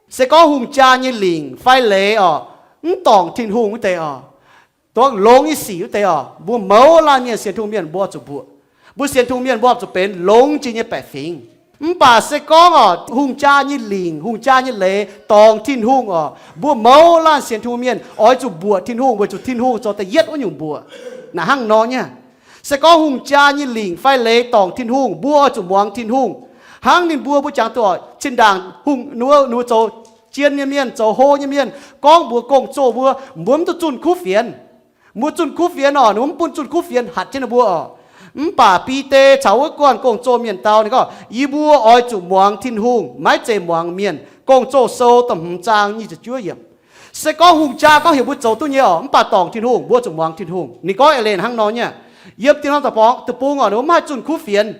Se gorngv hungh jaa nyei lingc fai leiz oc, mv dorngc Tin-Hungh wuov deix oc, dongh longx nyei sic wuov deix oc, mbuo mouz laanh mienh sienx Tin-Hungh mienh mbuo zuqc mbuoqc. Mbuo sienx Tin-Hungh mienh mbuo zuqc benx longx jiex nyei baeqc fingx. Mv baac se gorngv oc, hungh jaa nyei lingc, hungh jaa nyei leiz dorngc Tin-Hungh oc, mbuo mouz laanh sienx Tin-Hungh mienh oix zuqc mbuoqc Tin-Hungh weic zuqc Tin-Hungh zoux da'yietv wuov nyungc mbuoqc. Naaic hnangv nor nyei. Se gorngv hungh jaa nyei lingc fai leiz dorngc Tin-Hungh, mbuo oix zuqc muangx Tin-Hungh. Hnangv ninh mbuo, mbuo jangx duqv oc, zinh ndaangc hungh, ninh mbuo zoux jien nyei mienh, zoux hlo nyei mienh gorngv mbuox gong-zoh mbuo, mbuo mv duqv zunh kuv fienx. Mbuo zunh kuv fienx oc, ninh mbuo mv bun zunh kuv fienx hatc jienv ninh mbuo oc. Mv baac Bide caux wuov guanh gong-zoh mienh dau ninh gorngv, yie mbuo oix zuqc muangx Tin-Hungh, maiv zeiz muangx mienh. Gong-Zoh Sou da'hmz zaang nyic ziepc juov yiemc. Se gorngv hungh jaa gorngv heuc mbuo zoux duqv nyei oc, mv baac dorngc Tin-Hungh, mbuo zuqc muangx Tin-Hungh. Ninh gorngv eix leiz hnangv nor nyei. Yiem dinh norm deic-bung oc, ninh mbuo mv haih zunh kuv fienx.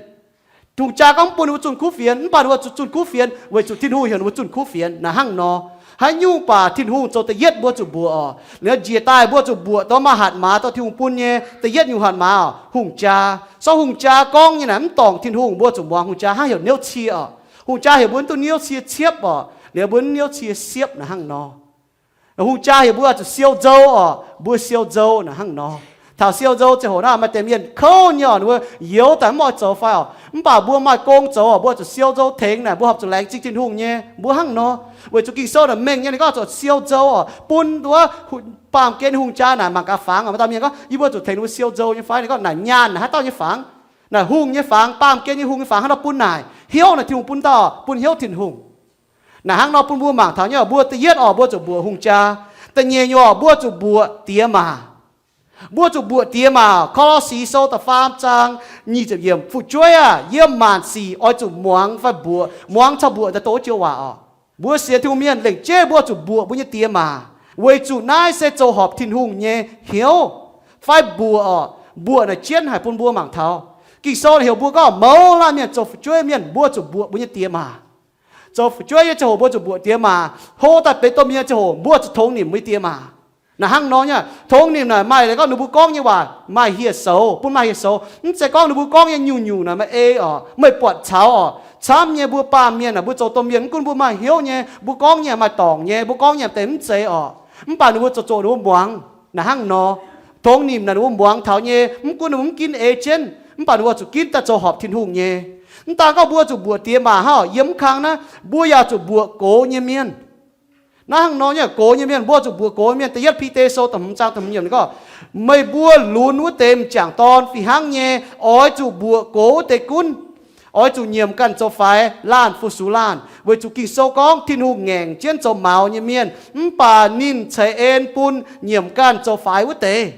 Hungh jaa gorngv mv bun ninh mbuo zunh kuv fienx, mv baac ninh mbuo zunh kuv fienx weic zuqc Tin-Hungh heuc ninh mbuo zunh kuv fienx naaic hnangv nor. Haaix nyungc baac Tin-Hungh zoux da'yietv mbuo zuqc mbuoqc oc. Liuz njiec daaih mbuo zuqc mbuoqc dongh maaih hatc maaz dongh Tin-Hungh bun nyei da'yietv nyungc hatc maaz oc, hungh jaa. Sortv hungh jaa gorngv nyei naaic mv dorngc Tin-Hungh, mbuo zuqc muangx hungh jaa hnangv heuc niouv cie oc. Hungh jaa heuc mbuo mv duqv niouv cie ciepv oc, liuz mbuo mv niouv cie siepv naaic hnangv nor. Hungh jaa heuc mbuo zuqc siou nzou oc, mbuo siou nzou naaic hnangv nor. Taux siou nzou ziangh hoc naaic maaih deix mienh kouv nyei oc, ninh mbuo youz daaih mv oix zoux fai oc. Mv baac mbuo maaih gong zoux oc, mbuo zuqc siou nzou tengx naaic mbuo horpc zuqc laengz zingh Tin-Hungh nyei, mbuo hnangv nor. Weic zuqc Ging-Sou naaic mengh nyei ninh gorngv zuqc siou nzou oc, bun wuov baamh gen hungh jaa naaic mangc gaax fangx oc. Maaih dauh mienh gorngv, yie mbuo zuqc tengx ninh mbuo siou nzou nyei fai? Ninh gorngv naaic nyaanh naaic haaix dauh nyei fangx? Naaic hungh nyei fangx, baamh gen nyei hungh nyei fangx haaix dauh bun naaic? Hnyouv naaic Tin-Hungh bun dauh, bun hnyouv Tin-Hungh. Naaic hnangv nor bun mbuo mangc taux nyei, mbuo da'yietv oc, mbuo zuqc mbuoqc hungh jaa. Da'nyeic nyungc oc, mbuo zuqc mbuoqc diex maac. Mbuo zuqc mbuoqc diex maac. Ko^lo^si Sou da'faam zaang nyic ziepc yiemc, Fu'jueiv aah! Yiem maanc sic oix zuqc muangx fai mbuoqc, muangx caux mbuoqc daaih doqc jiu waac oc. Mbuo sienx Tin-Hungh mienh lengc jeiv mbuo zuqc mbuoqc mbuo nyei diex maac, weic zuqc naaiv se zoux horpc Tin-Hungh nyei hnyouv fai mbuoqc oc. Mbuoqc naaic jienv haic bun mbuo mangc taux. Ging-Sou naaic heuc mbuo gorngv mouz laanh mienh zoux fu'jueiv mienh mbuo zuqc mbuoqc mbuo nyei diex maac. Zoux fu'jueiv nyei ziangh hoc mbuo zuqc mbuoqc diex maac. Hlo daaih benx domh mienh ziangh hoc mbuo zuqc tongx nimc mbuo nyei diex maac. Naaic hnangv nor nyei, tongx nimc naaic maaih leiz gorngv ninh mbuo gorngv nyei waac maaih hieh soux, bun maaih hieh soux. Mv zeiz gorngv ninh mbuo gorngv nyei nyungc-nyungc naaic meih ei oc, meih buatc caux oc. Camv nyei mbuo baamh mienh naaic mbuo zoux domh mienh mv gunv mbuo maaih hnyouv nyei, mbuo gorngv nyei maaih dorngc nyei, mbuo gorngv nyei deix mv zeiz oc, mv baac ninh mbuo zoux zoqc ninh mbuo muangx. Naaic hnangv nor, tongx nimc naaic ninh mbuo muangx taux nyei, mv gunv ninh mbuo mv ginv ei jienv, mv baac ninh mbuo zuqc ginv daaih zoux horpc Tin-Hungh nyei. Mv daaih gorngv mbuo zuqc mbuoqc diex maac hnangv oc, yiem mv kang naaiv mbuo yaac zuqc mbuoqc gox nyei mienh. Naaiv hnangv nor nyei, gox nyei mienh, mbuo zuqc mbuoqc gox nyei mienh. Da'yietv Bide Sou da'hmz zaang da'hmz yiemc ninh gorngv, meih mbuo lunx wuov deix m'jangc dorn fih hnangv nyei oix zuqc mbuoqc gox wuov deix gunv, oix zuqc nyiemc ganh zoux faix laanh fu-sux laanh, weic zuqc Ging-Sou gorngv Tin-Hungh ngaengc jienv zoux maux nyei mienh, mv baac ninh ceix en bun nyiemc ganh zoux faix wuov deix.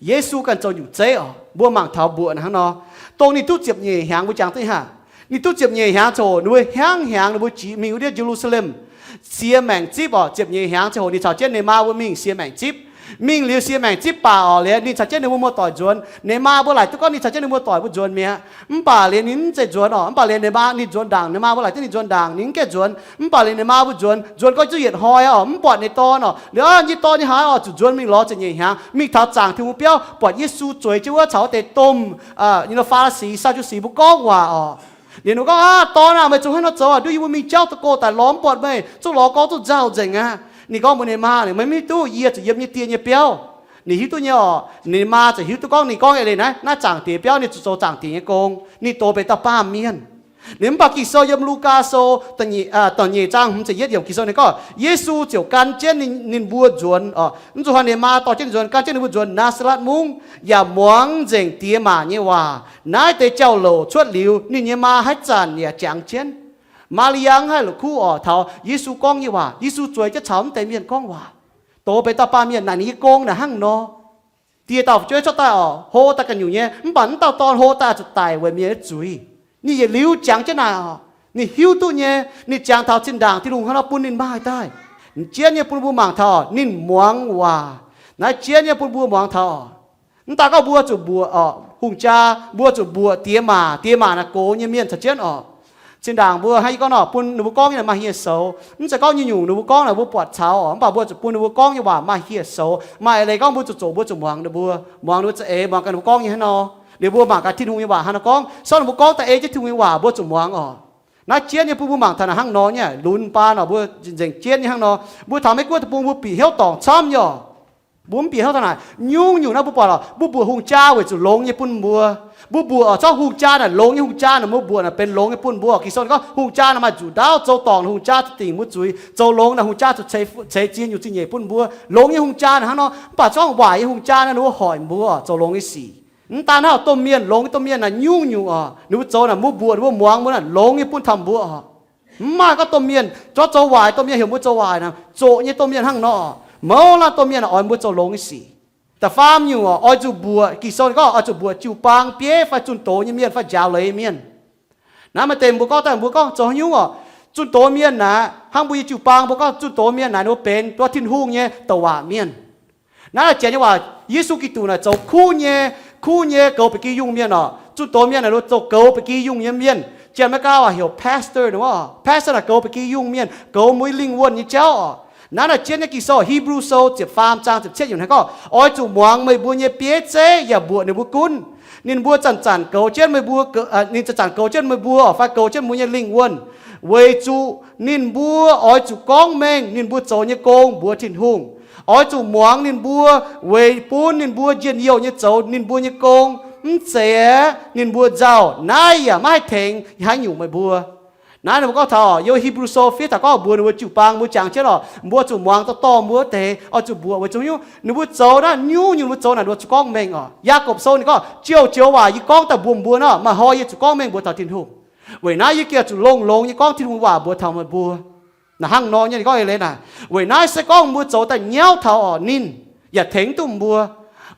Yesu ganh zoux nyungc zeiv oc. Mbuo mangc taux mbuoqc naaic hnangv nor, dongh ninh duqv ziepc nyeic hnyangx mbuo jangx duqv haic. Ninh duqv ziepc nyeic hnyangx ziangh hoc ninh mbuo hiaangx hnyangx ninh mbuo jiex mingh wuov ndiev Ye^lu^saa^lem, sie maengc zipv oc. Ziepc nyeic hnyangx ziangh hoc ninh caux jienv ninh maa mbuo mingh sie maengc zipv. Mingh liuz sie maengc zipv baac oc, liuz ninh caux jienv ninh mbuo muoz-doic nzuonx. Ninh maa mbuo laaic duqv gorngv ninh caux jienv ninh muoz-doic mbuo nzuonx mi'aqv. Mv baac liuz ninh mv zeiz nzuonx oc. Mv baac liuz ninh maa ninh nzuonx ndaangc, ninh maa mbuo laaic duqv ninh nzuonx ndaangc, ninh mv gaengh nzuonx. Mv baac liuz ninh maa mbuo nzuonx, nzuonx gorngv zuqc yietc hnoi oc, mv buatc ninh dorn oc. Liuz aa, nyei dorn nyei haaix oc, zuqc nzuonx mingh lorz ziepc nyeic hnyangx, mingh taux zaangc Tin-Hungh biauv, buatc Yesu zueiz jienv wuov caux wuov deix domh, nyei nor Faa^li^si, Saa^ndu^si mbuo gorngv waac oc. Liuz ninh gorngv, Aav, dorn aah! Meih zuqc haaix nor zoux aac? Nduov yie mbuo mingh jauv duqv go daaih lorz mv buatc meih, zungv lorz gorngv zungv nzauh nzengc aqv. Ninh gorngv mbuox ninh maa, Meih mv hiuv duqv yie zuqc yiem nyei die nyei biauv. Ninh hiuv duqv nyei oc. Ninh maa ziouc hiuv duqv gorngv ninh gorngv eix leiz naaiv, naaiv zaangc diex biauv ninh zuqc zoux zaangc diex nyei gong, ninh dox benx dauh baamh mienh. Liuz mv baac Ging-Sou yiem Lugaa Sou da'nyeic zaang hmz ziepc yietv yiemc Ging-Sou ninh gorngv, Yesu ziouc gan jienv ninh mbuo nzuonx oc. Mv zuqc haaix, ninh maa dorh jienv ninh nzuonx, gan jienv ninh mbuo nzuonx Naa^saa^latv Mungv, yaac muangx nzengc diex maac nyei waac. Naaiv deix jauv-louc cuotv liuz, ninh nyei maa haaix zanc yaac jangx jienv. Maa^li^yaa mv haih la'kuqv oc taux Yesu gorngv nyei waac. Yesu zueiz jienv caux mv deix mienh gorngv waac, dox benx dauh baamh mienh. Naaic ninh nyei gong naaic hnangv nor. Dieh dauh fu'jueiv cuotv daaih oc, hlo daaih ganh nyungc nyei, mv baac mv dauh dorn hlo daaih zuqc daic weic mienh nyei zuiz. Ninh yietc liuz jangx jienv naaic oc. Ninh hiuv duqv nyei, ninh jangx taux zinh ndaangc Tin-Hungh hnangv nor bun ninh maaih daaih. Jienv nyei bun mbuo mangc taux oc, ninh muangx waac. Naaiv jienv nyei bun mbuo muangx taux oc. Mv daaih gorngv mbuo zuqc mbuoqc oc, hungh jaa, mbuo zuqc mbuoqc diex maac. Diex maac naaic gox nyei mienh caux jienv oc. Zinh ndaangc mbuo hnangv yie gorngv nor, bun ninh mbuo gorngv nyei maaih hieh soux. Mv zeiz gorngv nyungc-nyungc ninh mbuo gorngv naaic mbuo buatc caux oc, mv baac mbuo zuqc bun ninh mbuo gorngv nyei waac maaih hieh soux. Maaih eix leiz gorngv mbuo zuqc zoqc, mbuo zuqc muangx ninh mbuo, muangx ninh mbuo za'eix, muangx ganh ninh mbuo gorngv nyei hnangv nor. Liuz mbuo mangc gaax Tin-Hungh nyei waac hnangv nor gorngv, sortv ninh mbuo gorngv daaih ei jienv Tin-Hungh nyei waac mbuo zuqc muangx oc. Naaiv jienv nyei bun mbuo mangc taux naaic hnangv nor nyei, lunx baan oc, mbuo nzengc jienv nyei hnangv nor. Mbuo taux Meiv Guoqv deic-bung mbuo bieqc hnyouv dorngc camv nyei oc. Mbuo mv bieqc hnyouv taux naaic, nyungc-nyungc naaiv mbuo buatc oc, mbuo mbuoqc hungh jaa weic zuqc longx nyei bun mbuo. Mbuo mbuoqc oc, zorqv hungh jaa naaic longx nyei, hungh jaa naaic mbuo mbuoqc naaic benx longx nyei bun mbuo oc. Ging-Sou gorngv hungh jaa naaic maaih nzuqc ndaauv, zoux dorngc hungh jaa zuqc dingc mbuo zuiz, zoux longx naaic hungh jaa zuqc ceix ziex nyungc zingh nyeic bun mbuo. Longx nyei hungh jaa naaic hnangv nor, mv baac zorqv waaic nyei hungh jaa naaiv ninh mbuo hoic mbuo oc, zoux longx nyei sic. Mv daan hnangv domh mienh, longx nyei domh mienh naaic nyungc-nyungc oc, ninh mbuo zoux naaic mbuo mbuoqc, ninh mbuo muangx mbuo naaic longx nyei bun taux mbuo oc. Mv maaih gorngv domh mienh, zorqv zoux waaic domh mienh heuc mbuo zoux waaic naaic, zoqc nyei domh mienh hnangv nor oc. Mouz laanh domh mienh naaic oix mbuo zoux longx nyei sic. Da'faam nyungc oc, oix zuqc mbuoqc, Ging-Sou ninh gorngv oix zuqc mbuoqc jiu-baang bieiv fai zunh doz nyei mienh fai njaaux leiz nyei mienh. Naaiv maaih deix mbuo gorngv daaih, mbuo gorngv zoux haaix nyungc oc, zunh doz mienh naaic, hnangv mbuo nyei jiu-baang mbuo gorngv zunh doz mienh naaic ninh mbuo benx duqv Tin-Hungh nyei douc waac mienh. Naaiv janx nyei waac, Yesu Giduc naaic zoux kuv nyei, kuv nyei goux ba'gi yungh mienh oc. Zunh doz mienh naaic, zoux goux ba'gi yungh nyei mienh. Janx-Meigaa waac heuc pastor nor. Pastor naaic goux ba'gi yungh mienh, goux mbuo lingh wuonh nyei jauv oc. Naaiv naaic jienv nyei Ging-Sou, Hebrew Sou ziepc faam zaang ziepc cietv yiemc hnangv gorngv, oix zuqc muangx meih mbuo nyei bieiv zeiv yaac mbuoqc ninh mbuo gunv. Ninh mbuo zanc-zanc goux jienv meih mbuo, ninh zanc-zanc goux jienv meih mbuo fai goux jienv mbuo nyei lingh wuonh, weic zuqc ninh mbuo oix zuqc gorngv mengh ninh mbuo zoux nyei gong mbuox Tin-Hungh. Oix zuqc muangx ninh mbuo weic bun ninh mbuo njien-youh nyei zoux ninh mbuo nyei gong. Mv zeiz aeqv, ninh mbuo nzauh. Naaiv yaac maiv haih tengx haaix nyungc meih mbuo. Naaiv ninh mbuo gorngv taux yiem Hebrew Sou fiev taux gorngv mbuox ninh mbuo jiu-baang mbuo jangx jienv oc, mbuo zuqc muangx dorh dorh mbuo wuov deix, oix zuqc mbuoqc weic zuqc nyungc ninh mbuo zoux naaiv, nyungc-nyungc ninh mbuo zoux naaic ninh mbuo zuqc gorngv mengh oc. Yaagorpc Sou ninh gorngv, Ziouv, ziouc waac yie gorngv daaih mbuox mbuo nor, maaih hnoi yie zuqc gorngv mengh mbuox taux Tin-Hungh. Weic naaiv yie gengh zuqc longx-longx nyei gorngv Tin-Hungh waac mbuox taux meih mbuo. Naaic hnangv nor nyei ninh gorngv eix leiz naaic, weic naaiv se gorngv mbuo zoux daaih nyauv taux oc ninh yaac tengx duqv mbuo.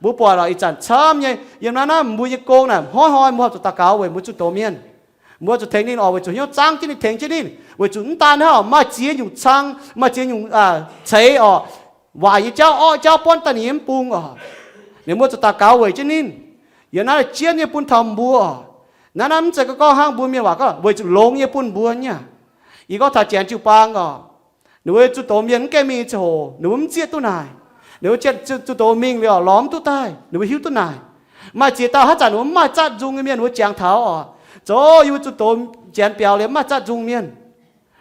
Mbuo buatc oc, ih zanc camv nyei yiem naaiv naaiv mbuo nyei gong naaic hnoi-hnoi mbuo horpc zuqc daux gaux weic mbuo zunh doz mienh. Mbuo zuqc tengx ninh oc, weic zuqc hnyouv zaangv jienv ninh, tengx jienv ninh, weic zuqc mv daan hnangv oc, maaih ziex nyungc cang, maaih ziex nyungc ceix oc, waaic nyei jauv, orqv jauv, buonv daaih ninh nyei mv bung oc. Ninh mbuo zuqc daux gaux weic jienv ninh. Yiem naaiv jienv nyei bun taux mbuo oc. Naaiv naaiv mv zeiz gorngv hnangv mbuo mienh waac gorngv weic zuqc longx nyei bun mbuo nyei. Yie gorngv taux Janx jiu-baang oc, ninh mbuo zunh doz mienh mv gaengh mingh ziangh hoc ninh mbuo mv zieqv duqv naaic. Ninh mbuo zunh doz mingh liuz oc, lorz mv duqv daaih ninh mbuo hiuv duqv naaic. Maaih ziex dauh haaix zanc ninh mbuo mv maaih zatv nzung nyei mienh, ninh mbuo jangx taux oc, zoux yie mbuo zunh doz Janx biaux liuz mv maaih zatv nzung mienh.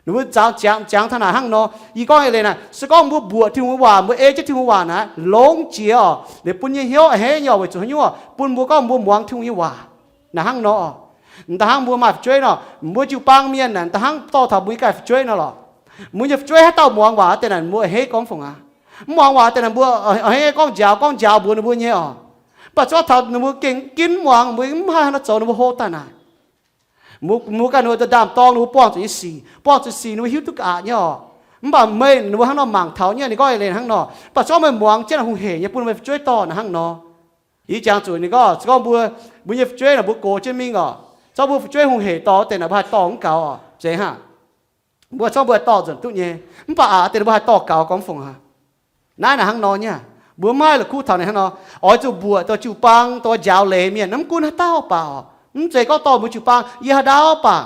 Ninh mbuo jangx, jangx taux naaic hnangv nor. Yie gorngv eix leiz naaic, se gorngv mbuo mbuoqc Tin-Hungh nyei waac, mbuo ei jienv Tin-Hungh waac naaic longx jiex oc, liuz bun nyei hnyouv a'hneiv nyei oc, weic zuqc haaix nyungc oc, bun mbuo gorngv mbuo muangx Tin-Hungh nyei waac. Naaic hnangv nor oc. M'daaih hnangv mbuo maaih fu'jueiv nor, mbuo jiu-baang mienh naaic m'daaih hnangv dorh taux mbuo nyei ganh fu'jueiv nor lorqc. Mbuo nyei fu'jueiv haaix dauh muangx waac deix naaic mbuo a'hneiv gorngv fongc aqv. Mv muangx waac deix naaic mbuo a'hneiv gorngv njaaux, gorngv njaaux mbuox ninh mbuo nyei oc. Mv baac se gorngv taux ninh mbuo gengh ginv muangx, mbuo mv haih haaix nor zoux, ninh mbuo hlo daaih naaic. Mbuo ganh ninh mbuo ndaam-dorng ninh mbuo buangh zuqc nyei sic, buangh zuqc sic ninh mbuo hiuv duqv aqc nyei oc. Mv baac meih ninh mbuo hnangv nor mangc taux nyei, ninh gorngv eix leiz hnangv nor. Mv baac se gorngv meih muangx jienv hungh heic nyei bun meih fu'jueiv dorh naaic hnangv nor. Yie jangx zuqc ninh gorngv, se gorngv mbuo, mbuo nyei fu'jueiv naaic mbuo gox jienv mingh oc, se gorngv mbuo fu'jueiv hungh heic dorh wuov deix naaic mbuo haih dorh mv gaux oc, zeiz hnangv. Mbuo se gorngv mbuo haih dorh nzunc duqv nyei, mv baac aqc deix ninh mbuo haih dorh gaux gorngv fongc aqv. Naaiv naaic hnangv nor nyei. Mbuo mv haih la'kuqv taux ninh hnangv nor, oix zuqc mbuoqc dorh jiu-baang, dorh njaaux leiz mienh, mv gunv haaix dauh baac oc. Mv zeiz gorngv dorh mbuo jiu-baang yiem haaix ndau baac.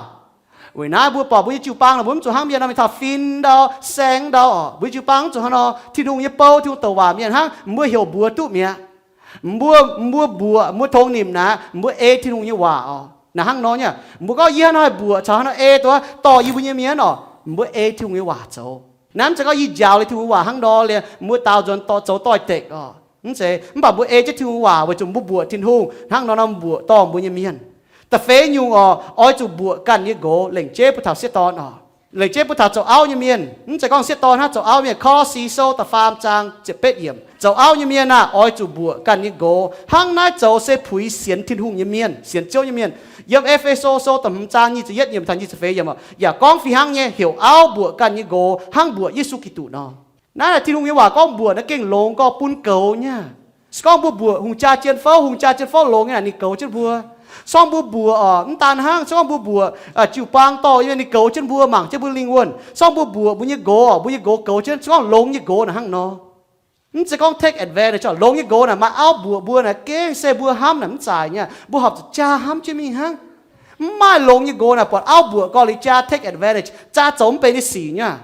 Weic naaiv mbuo buatc mbuo nyei jiu-baang nor, mbuo mv zuqc hnangv mienh nor mingh taux fin ndau, saeng ndau oc. Mbuo jiu-baang mv zuqc hnangv nor, Tin-Hungh nyei bou, Tin-Hungh douc waac mienh hnangv, mbuo heuc mbuox duqv mi'aqv. Mbuo, mbuo mbuoqc, mbuo tongx nimc naaic, mbuo ei Tin-Hungh nyei waac oc. Naaic hnangv nor nyei. Mbuo gorngv yie hnangv haaix mbuoqc caux hnangv nor ei duqv dorh yie mbuo nyei mienh oc, mbuo ei Tin-Hungh nyei waac zoux. Naaiv mv zeiz gorngv yie njaaux liuz Tin-Hungh waac hnangv nor liuz mbuo daaux nzuonx zoux doix-dekc oc. Mv zeiz, mv baac mbuo ei jienv Tin-Hungh waac weic zuqc mbuo mbuoqc Tin-Hungh hnangv nor, nor mbuoqc dorh mbuo nyei mienh. Da'feix nyungc oc, oix zuqc mbuoqc ganh nyei nqox, lengc jeiv bun taux sieqv dorn oc. Lengc jeiv bun taux zoux auv nyei mienh. Mv zeiz gorngv sieqv dorn hnangv, zoux auv mienh. Ko^lo^si Sou da'faam zaang ziepc betv yiemc, zoux auv nyei mienh aah! Oix zuqc mbuoqc ganh nyei nqox. Hnangv naaiv zoux se puix sienx Tin-Hungh nyei mienh, sienx Ziouv nyei mienh. Yiem E^fe^so Sou da'hmz zaang nyic ziepc yietv yiemc taux nyic ziepc feix yiemc, yaac gorngv fih hnangv nyei, heuc auv mbuoqc ganh nyei nqox hnangv mbuoqc Yesu Giduc nor. Naaiv Tin-Hungh nyei waac gorngv mbuoqc naaiv gengh longx gorqv bun goux nyei. Se gorngv mbuo mbuoqc hungh jaa jien fouv, hungh jaa jien fouv longx nyei naaic ninh goux jienv mbuo. Se gorngv mbuo mbuoqc oc, mv daan hnangv, se gorngv mbuo mbuoqc jiu-baang dorh yie mienh, ninh goux jienv mbuo, mangc jienv mbuo lingh wuonh. Se gorngv mbuo mbuoqc mbuo nyei nqox oc, mbuo nyei nqox goux jienv, se gorngv longx nyei nqox naaic hnangv nor. Mv zeiz gorngv take advantage oc. Longx nyei nqox naaic maaih auv mbuoqc mbuo naaic gengh se mbuo hnamv naaic mv zaaix nyei. Mbuo horpc zuqc jaa hnamv jienv mingh hnangv. Mv maaih longx nyei nqox naaic buatc auv mbuoqc gorx liuz jaa take advantage, jaa zoux mv benx nyei sic nyei.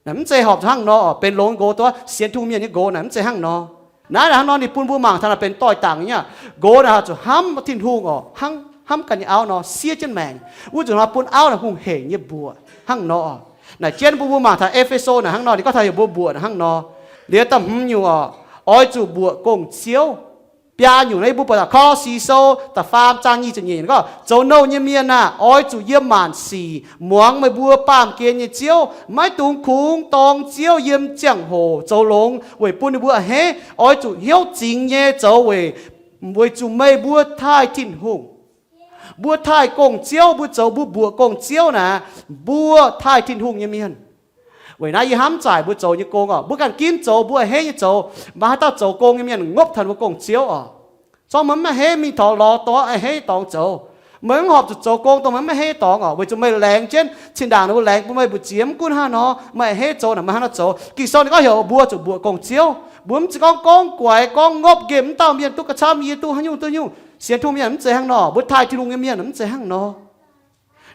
Naaic mv zeiz horpc zuqc hnangv nor oc. Benx longx nqox duqv sienx Tin-Hungh mienh nyei nqox naaic mv zeiz hnangv nor. Naaiv naaic hnangv nor ninh bun mbuo mangc taux naaic benx doix-dangc nyei. Nqox naaic horpc zuqc hnamv Tin-Hungh oc, hnangv hnamv ganh nyei auv nor, siev jienv maengc. Wuov nzunc hnoi bun auv naaic hungh heic nyei mbuoqc hnangv nor oc. Naaic jienv bun mbuo mangc taux E^fe^so naaic hnangv nor, ninh gorngv taux heuc mbuo mbuoqc naaic hnangv nor. Liuz da'hmz nyungc oc, oix zuqc mbuoqc gong-ziouv. Biaa nyungc naaiv mbuo buatc taux Ko^lo^si Sou da'faam zaang nyic ziepc nyeic gorngv, zoux nouh nyei mienh aah! Oix zuqc yiem maanc sic muangx meih mbuo baamh gen nyei ziouv. Maiv dungx kungx dorng ziouv yiem ziangh hoc zoux longx weic bun ninh mbuo a'hneiv. Oix zuqc hnyouv zingx nyei zoux weic, weic zuqc meih mbuo taaih Tin-Hungh. Mbuo taaih gong-ziouv, mbuo zoux, mbuo mbuoqc gong-ziouv naaic, mbuo taaih Tin-Hungh nyei mienh. Weic naaiv yie hnamv zaaic mbuo zoux nyei gong oc, mbuo ganh ginv zoux, mbuo a'hneiv nyei zoux, maaih haaix dauh zoux gong nyei mienh ngopv taux ninh mbuo gong-ziouv oc. Zorqv meih mv a'hneiv mingh taux lorz dorngx a'hneiv dorngx zoux. Meih mv horpc zuqc zoux gong dongh meih mv a'hneiv dorngx oc, weic zuqc meih laengz jienv zinh ndaangc ninh mbuo laengz bun meih mbu'ziex, mv gunv hnangv nor, meih a'hneiv zoux naaic meih hnangv nor zoux. Ging-Sou ninh gorngv heuc mbuo zuqc mbuoqc gong-ziouv. Mbuo mv zeiz gorngv gorngv guaix gorngv ngopv nqemh mv dauh mienh duqv ga'camv yie duqv haaix nyungc duqv nyungc. Sienx tungh mienh mv zeiz hnangv nor. Mbuo taaih Tin-Hungh nyei mienh mv zeiz hnangv nor.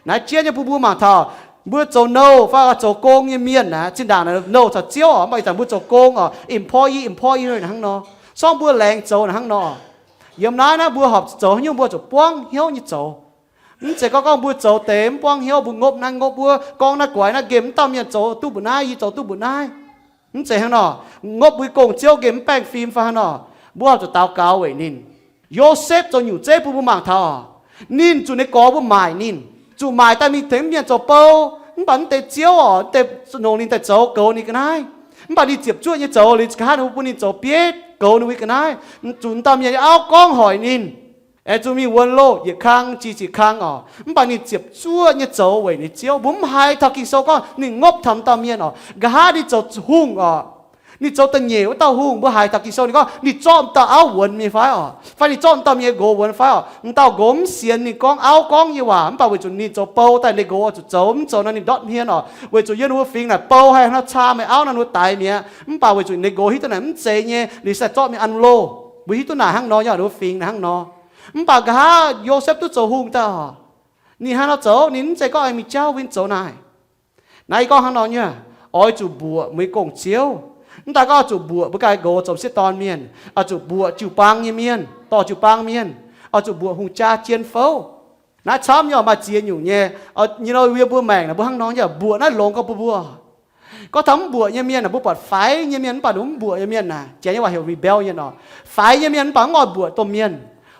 Naaiv jiex nyei bun mbuo mangc taux, mbuo zoux nouh fai zoux gong nyei mienh naaic, zinh ndaangc nouh caux ziouv oc, mv baac ih zanc mbuo zoux gong oc, employee, employer hnangv nor. Sorng mbuo laengz zoux hnangv nor. Yiem naaiv naaiv mbuo horpc zoux haaix nyungc mbuo zuqc buangv hnyouv nyei zoux. Mv zeiz gorngv, gorngv mbuo zoux deix mv buangv hnyouv, mbuo ngopv naaiv ngopv wuov, gorngv naaiv guaix naaiv nqemh, mv dauh mienh zoux duqv mbuoqc naaiv, yie zoux duqv mbuoqc naaiv. Mv zeiz hnangv nor. Ngopv mbuo gong-ziouv nqemh mv baengh fim fai hnangv nor. Mbuo horpc zuqc daux gaux weic ninh. Yosepv zoux nyungc zeiv bun mbuo mangc taux, ninh zuqc ninh gorx mbuo maaic ninh, zuqc maaic daaih mingh tengx mienh zoux bou. Mv baac mv deix ziouv oc, mv deix nongc ninh daaih zoux goux ninh ga'naaiv. Mv baac ninh ziepc zuoqv nyei zoux, liuz nqa'haav ninh mbuo bun ninh zoux bieiv goux ninh mbuo ga'naaiv. Zuqc dauh mienh nyei auv gorngv hoic ninh, aengx zuqc mingh wuonx loh yietc kang jiex yietc kang oc. Mv baac ninh ziepc zuoqv nyei zoux weic ninh nyei ziouv. Mbuo mv haiz taux Ging-Sou gorngv ninh ngopv taux dauh mienh oc. Nqa'haav ninh zoux hungh oc, ninh zoux da'nyeic wuov dauh hungh, mbuo haiz taux Ging-Sou ninh gorngv ninh zorqv dauh auv wuonx mienh fai oc, fai ninh zorqv dauh mienh nyei nqox wuonx fai oc. M'dauh nqox mv sienx ninh gorngv, auv gorngv nyei waac, mv baac weic zuqc ninh zoux bou daaih, ninh nqox zuqc zoux, mv zoux nor ninh ndortv hmien oc. Weic zuqc yiem ninh mbuo fingx naaic bou haih hnangv caa meih auv nor, ninh mbuo daix mi'aqv. Mv baac weic zuqc ninh nqox hiuv duqv naaic mv zeiz nyei, ninh se zorqv mingh an loh. Mbuo hiuv duqv naaic hnangv nor, yiem ninh mbuo fingx naaic hnangv nor. Mv baac nqa'haav Yosepv duqv zoux hungh daaih oc, ninh hnangv nor zoux, ninh mv zeiz gorngv aengx mingh jauv win zoux naaic. Naaiv yie gorngv hnangv nor nyei, oix zuqc mbuoqc meih gong-ziouv. Mv daaih gorngv oix zuqc mbuoqc mbuo ganh nqox zoux m'sieqv dorn mienh, oix zuqc mbuoqc jiu-baang nyei mienh, dorh jiu-baang mienh, oix zuqc mbuoqc hungh jaa jien fouv. Naaiv camv nyei oc, maaih ziex nyungc nyei. Nyei nor, yiem mbuo maengc naaic mbuo hnangv nor nyei, mbuoqc naaiv longx gorngv mbuo mbuo gorngv taux mv mbuoqc nyei mienh naaic, mbuo buatc faix nyei mienh mv baac ninh mv mbuoqc nyei mienh naaic, janx nyei waac heuc rebellion oc. Faix nyei mienh mv baac mv oix mbuoqc domh mienh.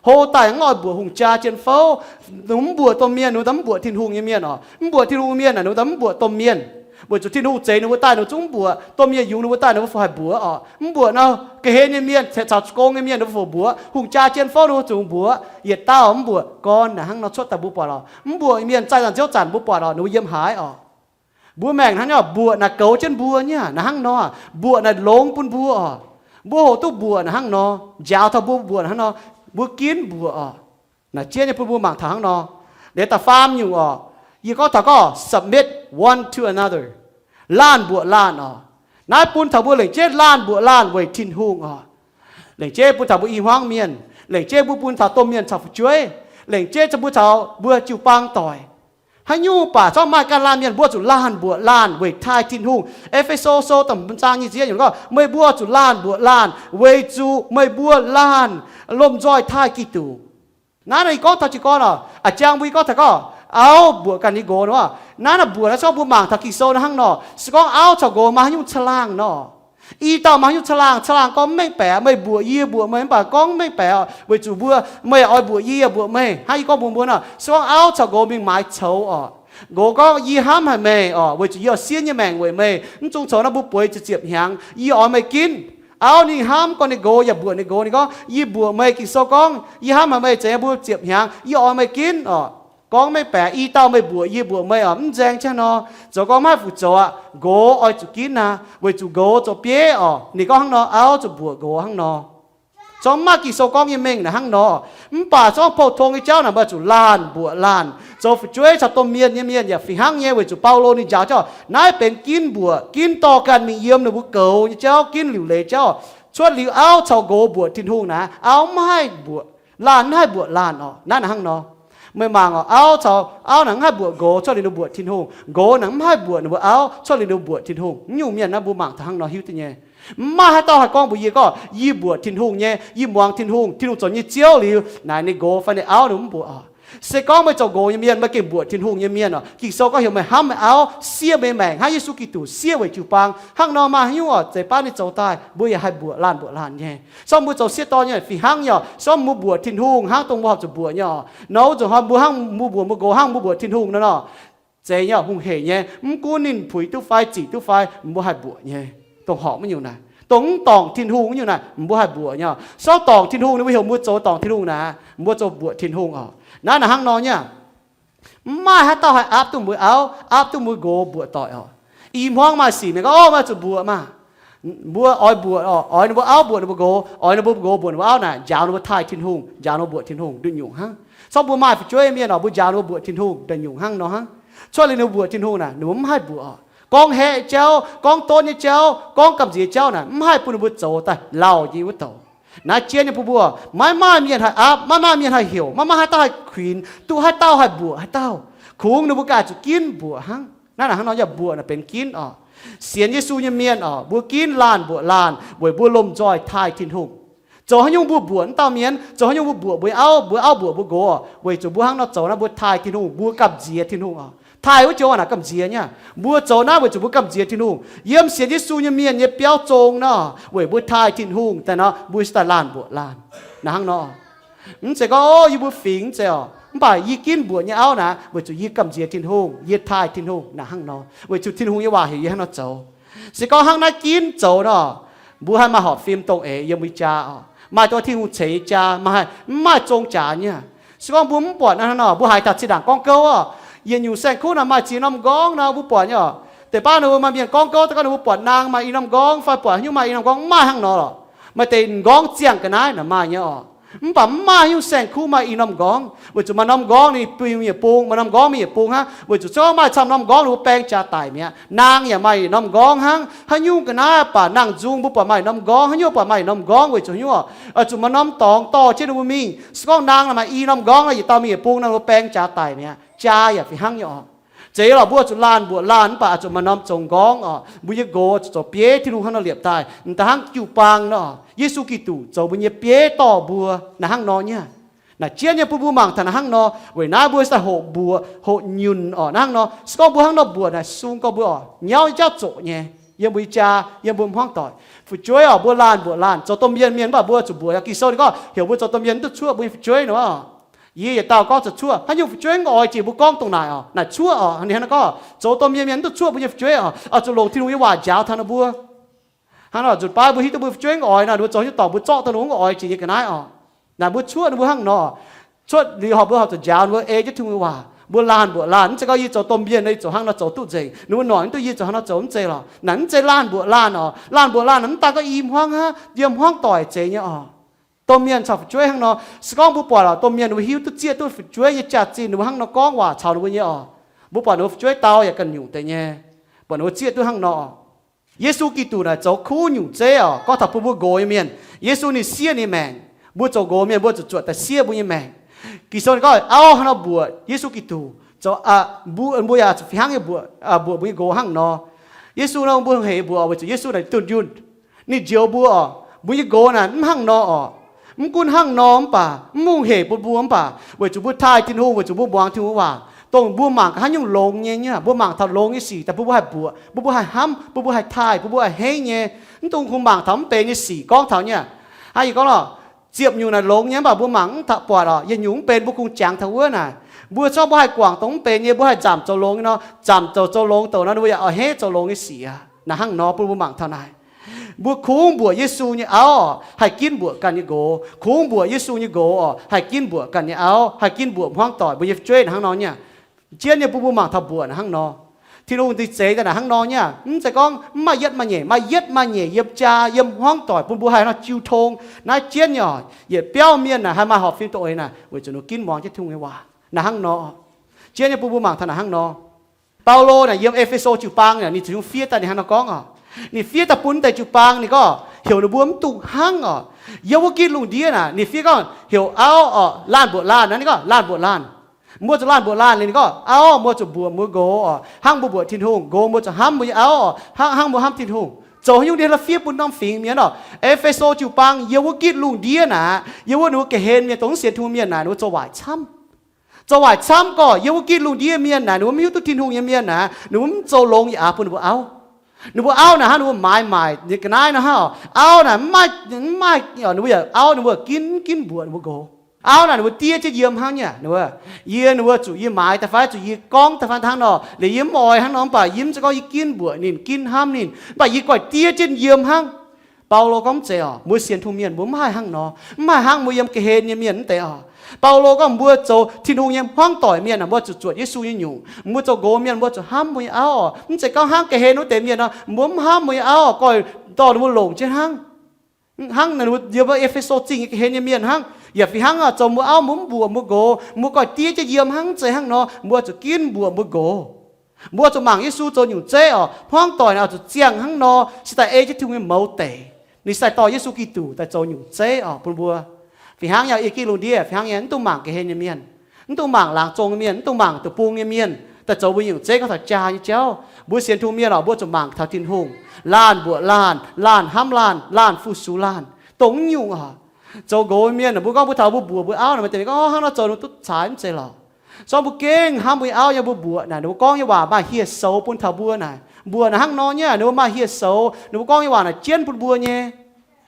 Hlo daaih mv oix mbuoqc hungh jaa jien fouv. Ninh mv mbuoqc domh mienh, ninh mbuo mv mbuoqc Tin-Hungh nyei mienh oc. Mv mbuoqc Tin-Hungh mienh naaic, ninh mbuo mv mbuoqc domh mienh. Weic zuqc Tin-Hungh zeix ninh mbuo daaih, ninh mbuo zungv mv mbuoqc. Domh mienh yungz ninh mbuo daaih, ninh mbuo fih haih mbuoqc oc. Mv mbuoqc nor, ga'hlen nyei mienh caux gong nyei mienh ninh mbuo fih mbuoqc. Hungh jaa jien fouv ninh mbuo zungv mbuoqc. Yietc dauh mv mbuoqc. Gorn naaic hnangv nor cuotv daaih mbuo buatc oc. Mv mbuoqc mienh zaih zanc ziouv zanc mbuo buatc oc, ninh mbuo yiem haaix oc. Mbuo maengc hnangv nor, mbuoqc naaic goux jienv mbuo nyei naaic hnangv nor. Mbuoqc naaic longx bun mbuo oc. Mbuo hoqc duqv mbuoqc naaic hnangv nor, njaaux taux mbuo mbuoqc naaic hnangv nor, mbuo ginv mbuoqc oc. Naaic jiex nyei bun mbuo mangc taux hnangv nor. Liuz da'faam nyungc oc, yie gorngv taux gorngv submit one to another, laanh mbuoqc laanh oc. Naaiv bun taux mbuo lengc jeiv laanh mbuoqc laanh weic Tin-Hungh oc. Lengc jeiv bun taux mbuo i hmuangv mienh, lengc jeiv mbuo bun taux domh mienh caux fu'jueiv, lengc jeiv mbuo caux mbuo jiu-baang doic. Haaix nyungc baac zorqv maaih ganh laanh mienh, mbuo zuqc laanh mbuoqc laanh weic taaih Tin-Hungh. E^fe^so Sou da'hmz zaang nyic ziepc yietv gorngv, meih mbuo zuqc laanh mbuoqc laanh weic zuqc meih mbuo laanh lomh nzoih taaih Giduc. Naaiv naaic yie gorngv taux jiez gorn oc, a'jang mbuo yie gorngv taux gorngv auv mbuoqc ganh nyei nqox nor. Naaiv naaic mbuoqc naaiv se gorngv mbuo mangc taux Ging-Sou naaiv hnangv nor, se gorngv auv caux nqox maaih haaix nyungc caangh laangh nor. I dauh maaih haaix nyungc caangh laangh, caangh laangh gorngv mv mengh baeqc, meih mbuoqc yie mbuoqc meih mv baac gorngv mv mengh baeqc oc, weic zuqc mbuo, meih yaac oix mbuoqc yie, yie yaac mbuoqc meih. Hnangv yie gorngv mbuox mbuo nor, se gorngv auv caux nqox mingh maaiz coux oc, nqox gorngv, yie hnamv haic meih oc, weic zuqc yie oix siev nyei maengc weic meih. Mv zungv coux naaiv mbuo bueix ziepc ziepc hnyangx, yie oix meih ginv. Auv ninh hnamv gorngv ninh nqox yaac mbuoqc ninh nqox, ninh gorngv, yie mbuoqc meih. Ging-Sou gorngv, yie hnamv haic meih, zeiz mbuo ziepc hnyangx, yie oix meih ginv oc. Gorngv mengh baeqc, i dauh meih mbuoqc yie mbuoqc meih oc, mv nzaeng jienv nor, zoux gorngv maiv haih fu'zoux aqv. Nqox oix zuqc ginv aqv, weic zuqc nqox zoux bieiv oc. Ninh gorngv hnangv nor, auv zuqc mbuoqc nqox hnangv nor. Zorqv mv maaih Ging-Sou gorngv nyei mengh naaic hnangv nor. Mv baac zorqv pou-tong nyei jauv naaic, mbuo zuqc laanh mbuoqc laanh. Zoux fu'jueiv caux domh mienh nyei mienh yaac fih hnangv nyei, weic zuqc Baulo ninh njaaux jauv naaiv benx ginv mbuoqc, ginv dorh ganh mingh yiem ninh mbuo goux nyei jauv, ginv liuc leiz jauv. Cuotv liuz auv caux nqox mbuoqc Tin-Hungh naaic, auv mv haih mbuoqc, laanh mv haih mbuoqc laanh oc. Naaiv naaic hnangv nor. Meih mangc oc, auv caux auv naaic mv haih mbuoqc nqox cuotv liuz ninh mbuoqc Tin-Hungh. Nqox naaic mv haih mbuoqc ninh mbuo auv cuotv liuz ninh mbuoqc Tin-Hungh. Mv nyungc mienh naaiv mbuo mangc taux hnangv nor hiuv duqv nyei. Mv maaih haaix dauh haih gorngv mbuox yie gorngv, yie mbuoqc Tin-Hungh nyei, yie muangx Tin-Hungh, Tin-Hungh zoux nyei Ziouv liuz, naaic ninh nqox fai ninh auv ninh mv mbuoqc oc. Se gorngv meih zoux nqox nyei mienh, meih gengh mbuoqc Tin-Hungh nyei mienh oc, Ging-Sou gorngv heuc meih hnamv meih auv, siev meih maengc hnangv Yesu Giduc siev weic jiu-baang. Hnangv nor maaih haaix nyungc oc, zeiz baav ninh zoux daaih, mbuo yaac haih mbuoqc laanh mbuoqc laanh nyei. Se gorngv mbuo zoux sieqv dorn nyei fih hnangv nyei oc. Se gorngv mbuo mbuoqc Tin-Hungh hnangv dongh mbuo horpc zuqc mbuoqc nyei oc. Nor wuov nzunc hnoi mbuo hnangv mbuo mbuoqc, mbuo nqox hnangv mbuo mbuoqc Tin-Hungh nor nor, zeiz nyei, hungh heic nyei. Mv gunv ninh puix duqv fai zic duqv fai, mbuo haih mbuoqc nyei. Dongh horpc wuov nyungc naaic, dongh mv dorngc Tin-Hungh wuov nyungc naaic, mbuo haih mbuoqc nyei. Se gorngv dorngc Tin-Hungh, ninh mbuo heuc mbuo zoux dorngc Tin-Hungh naaic, mbuo zoux mbuoqc Tin-Hungh oc. Naaiv naaic hnangv nor nyei. Mv maaih haaix dauh haih aapv duqv mbuo auv, aapv duqv mbuo nqox mbuoqc doic oc. I hmuangv maaih sic mienh gorngv, Ov, meih zuqc mbuoqc maah! Mbuo oix mbuoqc oc, oix ninh mbuo auv mbuoqc ninh mbuo nqox, oix ninh mbuo nqox mbuoqc ninh mbuo auv naaic, njaaux ninh mbuo taaih Tin-Hungh, njaaux ninh mbuo mbuoqc Tin-Hungh nduqc nyungc hnangv. Se gorngv mbuo maaih fu'jueiv mienh oc, mbuo njaaux ninh mbuo mbuoqc Tin-Hungh nduqc nyungc hnangv nor hnangv. Cuotv liuz ninh mbuo mbuoqc Tin-Hungh naaic, ninh mbuo mv haih mbuoqc oc. Gorngv haeqv jauv, gorngv donv nyei jauv, gorngv gamh nziex jauv naaic, mv haih bun ninh mbuo zoux daaih lauh nyei wuov douc. Naaiv jienv nyei bun mbuo, maiv maaih mienh haih aapv, maiv maaih mienh haih heuc, maiv maaih haaix dauh haih kuinx, duqv haaix dauh haih mbuoqc haaix dauh. Kungx ninh mbuo ganh zuqc ginv mbuoqc hnangv. Naaiv naaic hnangv nor yaac mbuoqc naaic benx ginv oc. Sienx Yesu nyei mienh oc, mbuo ginv laanh mbuoqc laanh weic mbuo lomh nzoih taaih Tin-Hungh. Zoux haaix nyungc mbuo mbuoqc wuov dauh mienh, zoux haaix nyungc mbuo mbuoqc mbuo nyei auv, mbuo auv mbuoqc mbuo nqox, weic zuqc mbuo hnangv nor zoux naaiv mbuo taaih Tin-Hungh, mbuo gamh nziex Tin-Hungh oc. Taaih wuov joux naaic gamh nziex nyei. Mbuo zoux naaiv weic zuqc mbuo gamh nziex Tin-Hungh. Yiem sienx Yesu nyei mienh nyei biauv zong nor, weic mbuo taaih Tin-Hungh daaih nor, mbuo se daaih laanh mbuoqc laanh. Naaiv hnangv nor. Mv zeiz gorngv, o, yie mbuo fingx mv zeiz oc. Mv baac yie ginv mbuoqc nyei auv naaic, weic zuqc yie gamh nziex Tin-Hungh, yie taaih Tin-Hungh naaiv hnangv nor. Weic zuqc Tin-Hungh nyei waac heuc yie hnangv nor zoux. Se gorngv hnangv naaiv ginv zoux nor, mbuo haih maaih horpc fim dongh eix yiem mbuo jaa oc. Maaih dongh Tin-Hungh ceix nyei jaa, maaih, mv maaih zong jaax nyei. Se gorngv mbuo mv buatc naaiv hnangv nor, mbuo haiz taux zinh ndaangc gorngv gouv oc, yietc nyungc saeng-kuv naaic maaih ziex norm m'nqorngv nor, mbuo buatc nyei oc. Deix baav ninh mbuo maaih mienh gorngv gouv, da'gorngv ninh mbuo buatc naang maaih i norm m'nqorngv fai buatc haaix nyungc maaih i norm m'nqorngv, mv maaih hnangv nor lorqc. Maaih deix m'nqorngv ziangh ga'naaiv naaic maaih nyei oc. Mv baac mv maaih haaix nyungc saeng-kuv maaih i norm m'nqorngv, weic zuqc maaih norm m'nqorngv ninh biu mingh yietc bung, maaih norm m'ngorngv mingh yietc bung hnangv, weic zuqc se gorngv maaih camv norm m'nqorngv ninh mbuo baeng jaax daic mi'aqv. Naang yaac maaih yietc norm m'nqorngv hnangv. Haaix nyungc ga'naaiv baac nangh nzung mbuo buatc maaih yietc norm m'nqorngv, haaix nyungc buatc maaih yietc norm m'nqorngv, weic zuqc haaix nyungc oc? Weic zuqc maaih norm dorngx dorh jienv ninh mbuo mingh. Se gorngv naang naaic maaih i norm m'nqorngv nor, yietc dauh mingh yietc bung, naang mbuo baeng jaax daic mi'aqv. Jaa yaac fih hnangv nyei oc. Zeiz lorqc, mbuo zuqc laanh mbuoqc laanh mv baac zuqc maaih norm zoux m'nqorngv oc. Mbuo nyei nqox zuqc zoux bieiv Tin-Hungh hnangv nor liepc daaih. M'daaih hnangv jiu-baang nor, Yesu Giduc zoux mbuo nyei bieiv dorh mbuo naaiv hnangv nor nyei. Naaic jienv nyei bun mbuo mangc taux naaiv hnangv nor, weic naaiv mbuo se daaih hoqc mbuoqc hoqc nyunc oc. Naaiv hnangv nor, se gorngv mbuo hnangv nor mbuoqc naaic sung gorngv mbuo oc, nyauv nyei jauv zoqc nyei. Yiem mbuo nyei jaa, yiem mbuo hmuangv doic, fu'jueiv oc, mbuo laanh mbuoqc laanh zoux domh mienh mienh mv baac mbuo zuqc mbuoqc. Yaac Ging-Sou ninh gorngv heuc mbuo zoux domh mienh mv duqv cuoqv mbuo nyei fu'jueiv nor. Yie yietc dauh gorngv zoux cuoqv, haaix nyungc fu'jueiv mv oix jiex mbuo gorngv dongh naaic oc, naaic cuoqv oc. Ninh hnangv nor gorngv zoux domh mienh mienh mv duqv cuoqv mbuo nyei fu'jueiv oc, oix zuqc longc Tin-Hungh nyei waac njaaux taux ninh mbuo. Hnangv nor nzunc baav mbuo hiuv duqv mbuo fu'jueiv mv oix nor, ninh mbuo zoux haaix nyungc dorngc mbuo zorqv dongh ninh mbuo mv oix jiex nyei ga'naaiv oc. Naaic mbuo cuoqv ninh mbuo hnangv nor, cuotv liuz horpc mbuo horpc zuqc njaaux ninh mbuo ei jienv Tin-Hungh nyei waac. Mbuo laanh mbuoqc laanh, mv zeiz gorngv yie zoux domh mienh nor, yie zoux hnangv nor zoux duqv nzengc, ninh mbuo noic mv duqv yie zoux hnangv nor zoux mv zeiz lorqc. Naaic mv zeiz laanh mbuoqc laanh oc. Laanh mbuoqc laanh mv daan gorngv i hmuangv hnangv, yiem hmuangv doic zeiz nyei oc. Domh mienh caux fu'jueiv hnangv nor, se gorngv mbuo buatc lorqc domh mienh ninh mbuo hiuv duqv zieqv duqv fu'jueiv nyei jaax-zinh, ninh mbuo hnangv nor gorngv waac caux ninh mbuo nyei oc. Mbuo buatc ninh mbuo fu'jueiv dau yaac ganh nyungc deix nyei, buatc ninh mbuo zieqv duqv hnangv nor. Yesu Giduc naaic zoux kuv nyungc zeiv oc, gorngv taux bun mbuo nqox nyei mienh. Yesu ninh siev ninh maengc. Mbuo zoux nqox mienh mbuo zuqc zuotc daaih siev mbuo nyei maengc. Ging-Sou ninh gorngv auv hnangv nor mbuoqc Yesu Giduc, zoux, mbuo, mbuo yaac zuqc fih hnangv nyei mbuoqc, mbuoqc mbuo nyei nqox hnangv nor. Yesu nor mbuo hec mbuoqc weic zuqc Yesu naaic dunh yunh. Ninh njoux mbuo oc. Mbuo nyei nqox naaic mv hnangv nor oc. Mv gunv hnangv nor mv baac mv hungh hec bun mbuo mv baac weic zuqc mbuo taaih Tin-Hungh, weic zuqc mbuo muangx Tin-Hungh waac, dongh mbuo mangc gaax haaix nyungc longx nyei nyei, mbuo mangc taux longx nyei sic daaih bun mbuo haih mbuoqc, bun mbuo haih hnamv, bun mbuo haih taaih, bun mbuo haih henv nyei. Mv dungx kungx mangc taux mv benx nyei sic gorngv taux nyei. Hnangv yie gorngv lorqc, ziepc nyungc naaic longx nyei mv baac mbuo mangc mv taux buatc oc, yietc nyungc mv benx mbuo kungx jangx taux wuov naaic. Mbuo se gorngv mbuo haih guangc dongh mv benx nyei, mbuo haih nzamc zoux longx nyei nor, nzamc zoux zoux longx douc nor, ninh mbuo yaac oix henv zoux longx nyei sic aqv. Naaic hnangv nor bun mbuo mangc taux naaic. Mbuo kungx mbuoqc Yesu nyei auv oc, haih ginv mbuoqc ganh nyei nqox. Kungx mbuoqc Yesu nyei nqox oc, haih ginv mbuoqc ganh nyei auv, haih ginv mbuoqc hmuangv doic mbuo nyei fu'jueiv naaic hnangv nor nyei. Jienv nyei bun mbuo mangc taux mbuoqc naaic hnangv nor. Tin-Hungh ding zeix daaih naaic hnangv nor nyei. Mv zeiz gorngv mv maaih yietv maaih nyeic, maaih yietv maaih nyeic yiem jaa, yiem hmuangv doic bun mbuo haih nor jiu tong. Naaiv jienv nyei oc, yietc biauv mienh naaic haih maaih horpc fim dongh eix naaic weic zuqc ninh ginv muangx jienv Tin-Hungh nyei waac. Naaic hnangv nor. Jienv nyei bun mbuo mangc taux naaic hnangv nor. Baulo naaic yiem E^fe^so jiu-baang naaic ninh zuqc nyungc fiev daaih ninh hnangv nor gorngv oc. Ninh fiev daaih bun deix jiu-baang ninh gorngv heuc ninh mbuo mv dungx hnangv oc. Yiem wuov gitv lungh ndiev naaic ninh fiev gorngv heuc auv oc, laanh mbuoqc laanh naaic, ninh gorngv laanh mbuoqc laanh. Mbuo zuqc laanh mbuoqc laanh liuz ninh gorngv auv, mbuo zuqc mbuoqc mbuo nqox oc, hnangv mbuo mbuoqc Tin-Hungh. Nqox mbuo zuqc hnamv mbuo nyei auv oc, hnangv, hnangv mbuo hnamv Tin-Hungh. Zoux haaix nyungc ndie fiev bun norm fingx mienh oc. E^fe^so jiu-baang yiem wuov gitv lungh ndiev naaic, yiem wuov ninh mbuo ga'hlen mienh dongh mv sienx Tin-Hungh mienh naaic, ninh mbuo zoux waaic camv. Zoux waaic camv gorngv yiem wuov gitv lungh ndiev mienh naaic, ninh mbuo mv hiuv duqv Tin-Hungh nyei mienh naaic, ninh mbuo mv zoux longx yaac aqc bun ninh mbuo auv. Ninh mbuo auv naaic hnangv ninh mbuo maaiz maaic nyei ga'naaiv nor hnangv oc. Auv naaic mv maaih, mv maaih, ninh mbuo yaac auv ninh mbuo ginv, ginv mbuoqc ninh mbuo nqox. Auv naaic ninh mbuo diev jienv yiem hnangv nyei. Ninh mbuo, yie, ninh mbuo zuqc yie maaiz daaih fai zuqc yie gorngv daaih fai hnangv nor, liuz yie mv oix hnangv nor mv baac yie mv zeiz gorngv yie ginv mbuoqc ninh, ginv hnamv ninh, mv baac yie goiv diev jienv yiem hnangv. Baulo gorngv mv zeiz oc. Mbuo sienx Tin-Hungh mienh mbuo mv haih hnangv nor, mv haih hnangv mbuo yiem ga'hlen nyei mienh mv deix oc. Baulo gorngv mbuo zoux Tin-Hungh nyei hmuangv doic mienh aah, mbuo zuqc zuotc Yesu nyei nyungc. Mbuo zoux nqox mienh mbuo zuqc hnamv mbuo nyei auv oc. Mv zeiz gorngv hnangv ga'hlen wuov deix mienh nor, mbuo mv hnamv mbuo nyei auv oc, goiv dorh ninh mbuo longc jienv hnangv. Hnangv naaic yiem E^fe^so Zingh nyei ga'hlen nyei mienh hnangv. Yaac fih hnangv oc, zoux mbuo auv mbuo mv mbuoqc mbuo nqox, mbuo goiv diev jienv yiem hnangv, mv zeiz hnangv nor, mbuo zuqc ginv mbuoqc mbuo nqox. Mbuo zuqc mangc Yesu zoux nyungc zeiv oc. Hmuangv doic naaic oix zuqc ziangh hnangv nor, se daaih ei jienv Tin-Hungh nyei mouz deic. Ninh sai dorh Yesu Giduc daaih zoux nyungc zeiv oc bun mbuo. Fih hnangv nyei, yie gengh lungh ndiev fih hnangv nyei, mv dungx mangc ga'hlen nyei mienh, mv dungx mangc laangz zong nyei mienh, mv dungx mangc deic-bung nyei mienh daaih zoux mbuo nyungc zeiv, gorngv taux jaa nyei jauv. Mbuo sienx Tin-Hungh mienh oc, mbuo zuqc mangc taux Tin-Hungh. Laanh mbuoqc laanh, laanh hnamv laanh, laanh fu-sux laanh, dongh mv nyungc oc. Zoux nqox mienh, mbuo gorngv mbuo taux mbuo mbuox mbuo auv naaic, maaih deix gorngv hnangv nor zoux ninh duqv caaix, mv zeiz lorqc. Zorqv mbuo gengh hnamv mbuo nyei auv nyei, mbuo mbuoqc naaic ninh mbuo gorngv nyei waac maaih hieh soux bun taux mbuo naaic. Mbuoqc naaic hnangv nor nyei, ninh mbuo maaih hieh soux, ninh mbuo gorngv nyei waac naaic jienv bun mbuo nyei.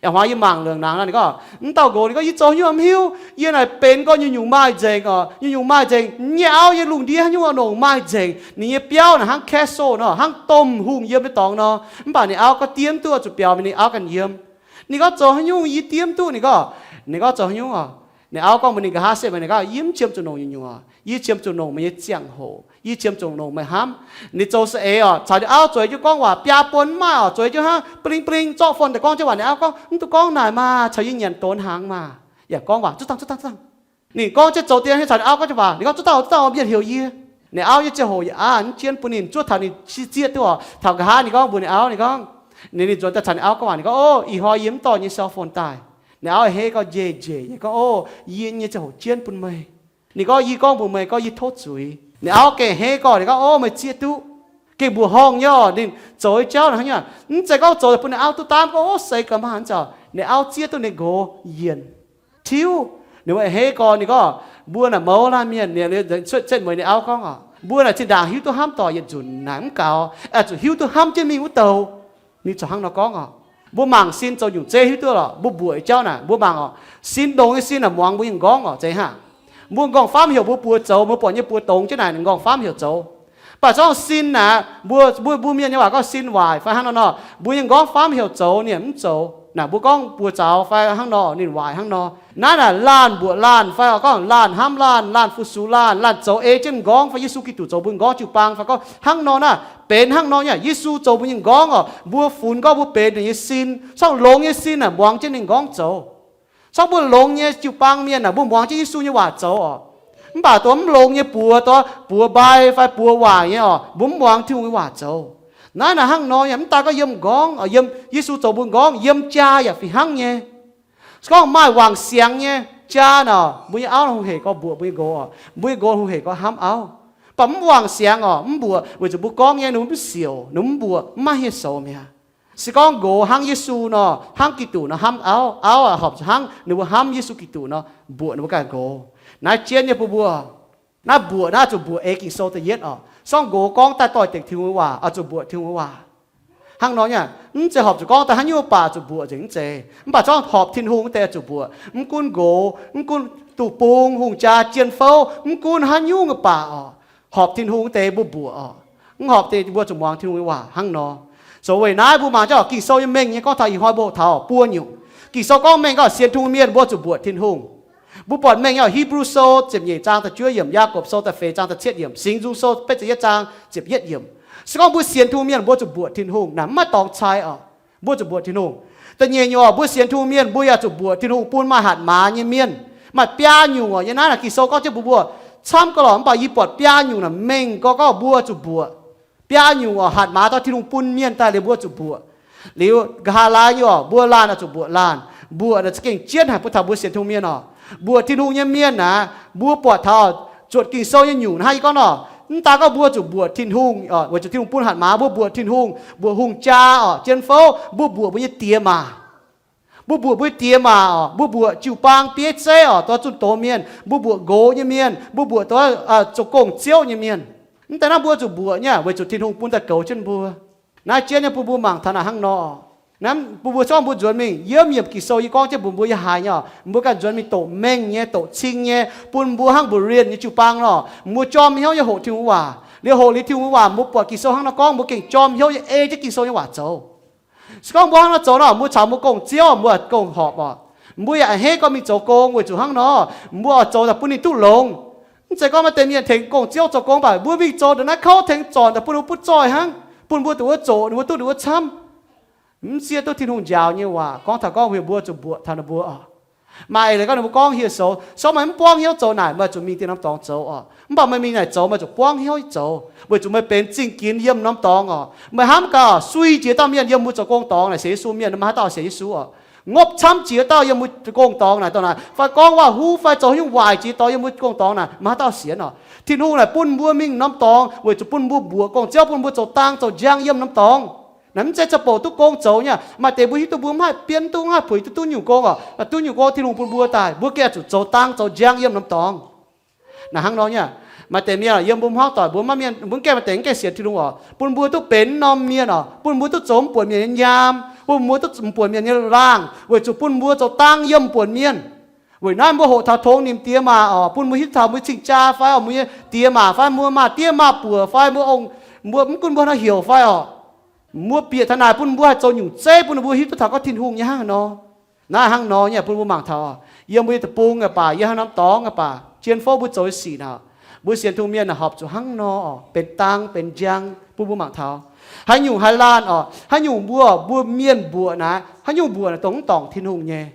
Yaac hmuangx yie mangc longc nangx nor, ninh gorngv, mv dauh nqox ninh gorngv, yie zoux haaix nyungc mv hiuv, yie naaic benx gorngv nyungc-nyungc maaih nzengc oc, nyungc-nyungc maaih nzengc, yie nyei auv nyei lungh ndiev haaix nyungc nongc maaih nzengc, ninh nyei biauv naaic hnangv Castle nor, hnangv domh hungh yiem nyei dorngx nor. Mv baac ninh auv gorngv diev mv duqv, zuqc biaux mingh ninh auv ganh yiem. Ninh gorngv, zoux haaix nyungc yie diev mv duqv? Ninh gorngv, ninh gorngv, zoux haaix nyungc oc? Ninh auv gorngv mbuox ninh, nqa'haav setv meih, ninh gorngv, yie mv qiemx zuqc nongc nyungc-nyungc oc. Yie qiemx zuqc nongc meih nyei ziangh hoc. Yie qiemx zuqc nongc meih hnamv. Ninh zoux saeng-eix oc, caux ninh auv zueiz jienv gorngv waac, biaa buonc mv maaih oc, zueiz jienv hnangv bling bling zorqv phone daaih gorngv jienv waac. Ninh auv gorngv, mv dungx gorngv naaic maah, caux yie nyanc donx hnaangx maah. Yaac gorngv waac zuov dangh zuov dangh zuov dangh. Ninh gorngv jienv zoux dien, caux ninh auv gorngv jienv waac, ninh gorngv, zuov dauh, zuov dauh, mienh heuc yie. Ninh auv nyei ziangh hoc yaac aqv, mv jienv bun ninh zuov taux ninh zieqv duqv oc. Taux nqa'haav ninh gorngv mbuox ninh auv, ninh gorngv, ninh, ninh nzuonx daaih caux ninh auv gorngv waac, ninh gorngv, ov, ih hnoi yie mv dorh nyei cell phone daaih. Ninh auv hei gorngv, njiec njiec, yie gorngv, ov, yie nyei ziangh hoc jienv bun meih. Ninh gorngv, yie gorngv mbuox meih gorngv yie tov zuiz. Ninh auv gengh hei gorngv, ninh gorngv, ov, meih zieqv duqv. Gengh mbuoqc horngh nyei oc. Ninh zoux nyei jauv naaic hnangv nyei, mv zeiz gorngv zoux bun ninh auv duqv daamv gorngv, ov, seix gaax maah, nzauh. Ninh auv zieqv duqv ninh nqox yienc, tiuv. Ninh mbuo hei gorngv, ninh gorngv, mbuo naaic mouz laanh mienh, cuotv setv mueiz ninh auv gorngv oc, mbuo naaic zinh ndaangc hiuv duqv hnamv doic yietc nzunc naaic mv gaux, oix zuqc hiuv duqv hnamv jienv mingh wuov douh. Ninh corc hnangv nor gorngv oc. Mbuo mangc sin zoux nyungc zeiv hiuv duqv lorqc. Mbuo mbuoqc nyei jauv naaic, mbuo mangc oc, sin longx nyei sin naaic muangx mbuo nyei m'nqorngv oc, zeiz hnangv. Mbuo m'nqorngv famv heuc mbuo buoz zoux, mbuo buatc nyei buoz dongz jienv naaic m'nqorngv famv heuc zoux. Mv baac zorngv sin naaic, mbuo, mbuo, mbuo mienh nyei waac gorngv sin waaic fai hnangv nor nor, mbuo nyei m'nqorngv famv heuc zoux ninh mv zoux. Naaic mbuo gorngv buoz zaux fai hnangv nor ninh waaic hnangv nor. Naaiv naaic laanh mbuoqc laanh fai gorngv laanh hnamv laanh, laanh fu-sux laanh, laanh zoux ei jienv m'nqorngv fai Yesu Giduc zoux mbuo m'nqorngv jiu-baang fai gorngv hnangv nor naaic, benx hnangv nor nyei. Yesu zoux mbuo nyei m'nqorngv oc. Mbuo funx gorngv mbuo benx ninh nyei sin, corngv longx nyei sin naaic muangx jienv ninh m'nqorngv zoux. Corngv mbuo longx nyei jiu-baang mienh naaic mbuo muangx jienv Yesu nyei waac zoux oc. Mv baac dongh mv longx nyei buoz, dongh buoz mbai fai buoz waaic nyei oc, mbuo mv muangx Tin-Hungh nyei waac zoux. Naaiv naaic hnangv nor nyei, mv daan gorngv yiem m'nqorngv, yiem Yesu zoux mbuo m'nqorngv, yiem jaa yaac fih hnangv nyei. Se gorngv maaih wangc siangx nyei jaa naaic, mbuo nyei auv hungh heic gorngv mbuoqc mbuo nyei nqox oc, mbuo nyei nqox hungh heic gorngv hnamv auv. Mv baac mv wangc siangx oc, mv mbuoqc, weic zuqc mbuo gorngv nyei ninh mbuo mv siouc, ninh mbuo mv mbuoqc, mv maaih hieh soux mi'aqv. Se gorngv nqox hnangv Yesu nor, hnangv Giduc nor hnamv auv, auv aah, horpc zuqc hnangv ninh mbuo hnamv Yesu Giduc nor, mbuoqc ninh mbuo ganh nqox. Naaiv jienv nyei bun mbuo, naaiv mbuoqc naaiv zuqc mbuoqc ei Ging-Sou da'yietv oc. Sorng nqox gorngv daaih doix-dekc Tin-Hungh nyei waac, oix zuqc mbuoqc Tin-Hungh nyei waac. Hnangv nor nyei, mv zeiz horpc zuqc gorngv daaih haaix nyungc baac zuqc mbuoqc nzengc, mv zeiz. Mv baac zorngv horpc Tin-Hungh wuov deix zuqc mbuoqc. Mv gunv nqox, mv gunv duqv bung, hungh jaa, jien fouv, mv gunv haaix nyungc baac oc, horpc Tin-Hungh wuov deix mbuo mbuoqc oc. Mv horpc deix mbuo zuqc muangx Tin-Hungh nyei waac hnangv nor. Zoux weic naaiv mbuo mangc jauv Ging-Sou nyei mengh nyei gorngv taux ih hnoi mbuo taux buo nyungc. Ging-Sou gorngv mengh gorngv sienx Tin-Hungh mienh mbuo zuqc mbuoqc Tin-Hungh. Mbuo buatc mengh nyei Hipv^lu Sou ziepc nyeic zaang da'juov yiemc, Yaagorpc Sou da'feix zaang da'cietv yiemc, Singx Nzung Sou betv ziepc yietv zaang ziepc yietv yiemc. Se gorngv mbuo sienx Tin-Hungh mienh mbuo zuqc mbuoqc Tin-Hungh naaic, mv maaih dorngx cai oc. Mbuo zuqc mbuoqc Tin-Hungh. Da'nyeic nyungc oc, mbuo sienx Tin-Hungh mienh mbuo yaac zuqc mbuoqc Tin-Hungh bun maaih hatc maaz nyei mienh. Maaih biaa nyungc oc, yie naaiv naaic Ging-Sou gorngv jienv mbuo mbuo camv ga'lorqc, mv baac yie buatc biaa nyungc naaic mengh gorngv gorngv mbuo zuqc mbuoqc. Biaa nyungc oc, hatc maaz dorh Tin-Hungh bun mienh daaih liuz mbuo zuqc mbuoqc. Liuz nqa'haav laai nyei oc, mbuo laanh oix zuqc mbuoqc laanh. Mbuoqc naaic za'gengh jienv haic bun taux mbuo sienx Tin-Hungh mienh oc. Mbuoqc Tin-Hungh nyei mienh naaic, mbuo buatc taux zuotc Ging-Sou nyei nyungc hnangv yie gorngv nor, mv daan gorngv mbuo zuqc mbuoqc Tin-Hungh oc, weic zuqc Tin-Hungh bun hatc maaz, mbuo mbuoqc Tin-Hungh, mbuoqc hungh jaa oc, jien fouv, mbuo mbuoqc mbuo nyei diex maac. Mbuo mbuoqc mbuo nyei diex maac oc, mbuo mbuoqc jiu-baang bieiv zeiv oc, dongh zunh doz mienh, mbuo mbuoqc nqox nyei mienh, mbuo mbuoqc dongh zoux gong-ziouv nyei mienh. Mv daan naaiv mbuo zuqc mbuoqc nyei, weic zuqc Tin-Hungh bun daaih goux jienv mbuo. Naaiv jienv nyei bun mbuo mangc taux naaic hnangv nor. Naaiv bun mbuo zorqv mbuo nzuonx mingh yiem yiemc Ging-Sou yie gorngv jienv mbuox mbuo yiem haaix nyei oc, mbuo ganh nzuonx mingh doqc mengh nyei, doqc cing nyei, bun mbuo hnangv mbuox Rienh nyei jiu-baang nor, mbuo jorm hnyouv nyei hoqc Tin-Hungh waac. Liuz hoqc liuz Tin-Hungh waac, mbuo buatc Ging-Sou hnangv nor gorngv, mbuo gengh jorm hnyouv nyei ei jienv Ging-Sou nyei waac zoux. Se gorngv mbuo hnangv nor zoux nor, mbuo caux mbuo gong-ziouv mbuo gong horpc oc. Mbuo yaac a'hneiv gorngv mingh zoux gong weic zuqc hnangv nor, mbuo oix zoux daaih bun ninh duqv longx. Mv zeiz gorngv maaih deix mienh tengx gong-ziouv zoux gong, mv baac mbuo mingh zoux ndongc naaiv kouv tengx zornc daaih bun ninh mbuo butv zoih hnangv, bun mbuo dongh wuov zoqc ninh mbuo duqv ninh mbuo camv. Mv zieqv duqv Tin-Hungh njaaux nyei waac gorngv taux gorngv heuc mbuo zuqc mbuoqc taux ninh mbuo oc. Maaih eix leiz gorngv ninh mbuo gorngv hieh soux, se gorngv meih mv buangv hnyouv zoux naaic, meih zuqc mingh dieh norm dorngx zoux oc. Mv baac meih mingh naaic zoux, meih zuqc buangv hnyouv zoux, weic zuqc meih benx zingh ginx yiem norm dorngx oc. Meih hnamv gaax oc, sui jiex dauh mienh yiem mbuo zoux gong dorngx naaic sienx Yesu mienh, maiv haaix dauh sienx Yesu oc. Ngopv camv jiex dauh yiem mbuo gong dorngx naaic, dorh naaic fai gorngv waac-huv fai zoux haaix nyungc waaic jiex dorh yiem mbuo gong dorngx naaic, maiv haaix dauh sienx oc. Tin-Hungh naaic bun mbuo mingh norm dorngx weic zuqc bun mbuo mbuoqc gong-ziouv, bun mbuo zoux dang zoux njang yiem norm dorngx. Naaic mv zeiz za'bouc duqv gong zoux nyei. Maaih deix mbuo hiuv duqv mbuo mv haih, bienv duqv mv haih, puix duqv duqv nyungc gong oc. Duqv nyungc gong Tin-Hungh bun mbuo daaih, mbuo gengh zuqc zoux dang zoux njang yiem norm dorngx. Naaic hnangv nor nyei. Maaih deix mienh yiem mbuo hmuangv doic, mbuo maiv mienh, mbuo gaengh maaih deix gaengh sienx Tin-Hungh oc, bun mbuo duqv benx norm mienh oc, bun mbuo duqv zoux mv buonc mienh nyei nyaam, bun mbuo duqv zoux mv buonc mienh nyei laangh, weic zuqc bun mbuo zoux dang yiem mv buonc mienh. Weic naaiv mbuo hoqc taux tongx nimc diex maac oc, bun mbuo hiuv taux mbuo cing-jaa fai oc, mbuo nyei diex maac fai mbuo maaih diev maaih buoc fai mbuo ong, mbuo mv gunv mbuo haaix nor heuc fai oc, mbuo bieqc taux naaic bun mbuo haih zoux nyungc zeiv bun ninh mbuo hiuv duqv taux gorngv Tin-Hungh nyei hnangv haaix nor. Naaiv hnangv nor nyei bun mbuo mangc taux oc, yiem mbuo nyei deic-bung aqv baac, yiem haaix norm dorngx aqv baac, jien fouv mbuo zoux nyei sic naaic, mbuo sienx Tin-Hungh mienh naaic horpc zuqc hnangv nor oc, benx dang benx njang bun mbuo mangc taux. Haaix nyungc haaix laanh oc, haaix nyungc mbuo, mbuo mienh mbuoqc naaic, haaix nyungc mbuoqc naaic dongh mv dorngc Tin-Hungh nyei.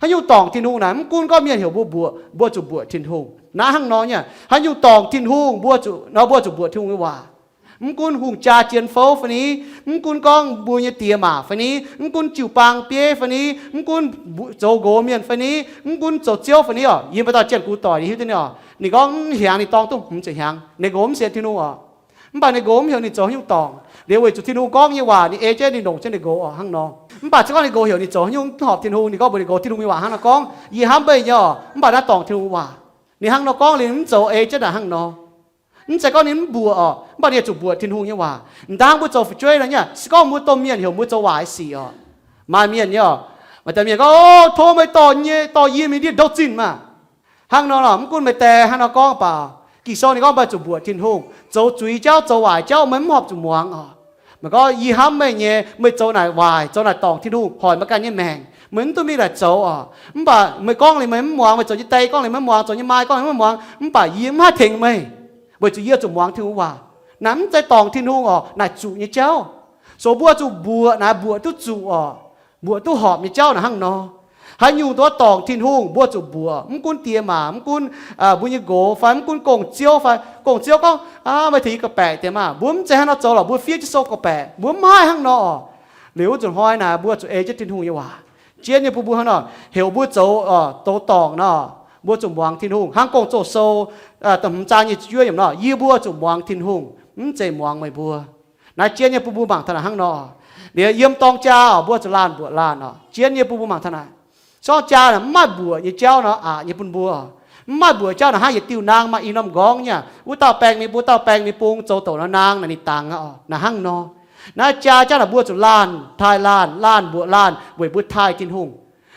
Haaix nyungc dorngc Tin-Hungh naaic, mv gunv gorngv mienh heuc mbuo mbuoqc, mbuo zuqc mbuoqc Tin-Hungh. Naaiv hnangv nor nyei, haaix nyungc dorngc Tin-Hungh, mbuo zuqc, nor mbuo zuqc mbuoqc Tin-Hungh nyei waac. Mv gunv hungh jaa jien fouv fai ni, mv gunv gorngv mbuo nyei diex maac fai ni, mv gunv jiu-baang bieiv fai ni, mv gunv mbuo zoux nqox mienh fai ni, mv gunv zoux ziouv fai ni oc. Yie mbuo dauh jienv gux doic ninh hiuv duqv nyei oc. Ninh gorngv mv hiaangx ninh dorng duqv hmz ziepc hnyangx, ninh nqox mv sienx Tin-Hungh oc. Mv baac ninh nqox mv heuc ninh zoux haaix nyungc dorngc. Liuz weic zuqc Tin-Hungh gorngv nyei waac ninh ei jienv ninh longc jienv ninh nqox oc hnangv nor. Mv baac se gorngv ninh nqox heuc ninh zoux haaix nyungc mv horpc Tin-Hungh, ninh gorngv mbuox ninh nqox, Tin-Hungh nyei waac hnangv nor gorngv, yie hnamv meih nyei oc, mv baac naaiv dorngc Tin-Hungh waac. Ninh hnangv nor gorngv liuz mv zoux ei jienv naaic hnangv nor. Mv zeiz gorngv ninh mv mbuoqc oc, mv baac ninh zuqc mbuoqc Tin-Hungh nyei waac. M'dangv mbuo zoux fu'jueiv nor nyei, se gorngv mbuo domh mienh heuc mbuo zoux waaic sic oc. Maaih mienh nyei oc, maaih deix mienh gorngv, O, tov meih dorh nyei, dorh yie mingh ndiev ndouv zinh maah! Hnangv nor lorqc, mv gunv meih die hnangv nor gorngv baac, Ging-Sou ninh gorngv meih zuqc mbuoqc Tin-Hungh, zoux zuiz jauv, zoux waaic jauv, meih mv horpc zuqc muangx oc. Meih gorngv, Yie hnamv meih nyei, meih zoux naaic waaic, zoux naaic dorngc Tin-Hungh, hoic meih ganh nyei maengc, meih mv duqv mingh naaic zoux oc. Mv baac meih gorngv liuz meih mv muangx, meih zoux nyei die gorngv liuz meih mv muangx, zoux nyei maa gorngv liuz mv muangx, mv baac yie mv haih tengx meih, weic zuqc yie zuqc muangx Tin-Hungh waac. Naaic mv zeiz dorngc Tin-Hungh oc, naaic zuqc nyei jauv. So mbuo zuqc mbuoqc naaic, mbuoqc duqv zuqc oc, mbuoqc duqv horpc nyei jauv naaic hnangv nor. Haaix nyungc duqv dorngc Tin-Hungh mbuo zuqc mbuoqc, mv gunv diex maac, mv gunv mbuo nyei nqox fai mv gunv gong-ziouv fai gong-ziouv gorngv, Aav, meih tengx yie gorqv-baeqc deix maah! Mbuo mv zeiz hnangv nor zoux lorqc, mbuo fiev jienv sou gorqv-baeqc, mbuo mv haih hnangv nor oc. Liuz wuov nzunc hnoi naaic mbuo zuqc ei jienv Tin-Hungh nyei waac. Jienv nyei bun mbuo hnangv nor, heuc mbuo zoux, zoux dorngc nor, mbuo zuqc muangx Tin-Hungh. Hnangv Gong-Zoh Sou da'hmz zaang nyic ziepc juov yiemc nor, Yie mbuo zuqc muangx Tin-Hungh, mv zeiz muangx meih mbuo. Naaiv jienv nyei bun mbuo mangc taux naaic hnangv nor. Liuz yiem dorng jaa oc, mbuo zuqc laanh mbuoqc laanh oc. Jienv nyei bun mbuo mangc taux naaic. Zorqv jaa naaic mv maaih mbuoqc nyei jauv nor, aqc nyei bun mbuo. Mv maaih mbuoqc jauv naaic hnangv yietc diuh naang maaih i norm nqorngv nyei, wuov dauh baeng mingh, wuov dauh baeng mingh bung, zoux douc nor naang naaic ninh dangx aqv oc. Naaic hnangv nor. Naaiv jaa jauv naaic mbuo zuqc laanh taaih laanh, laanh mbuoqc laanh weic mbuo taaih Tin-Hungh.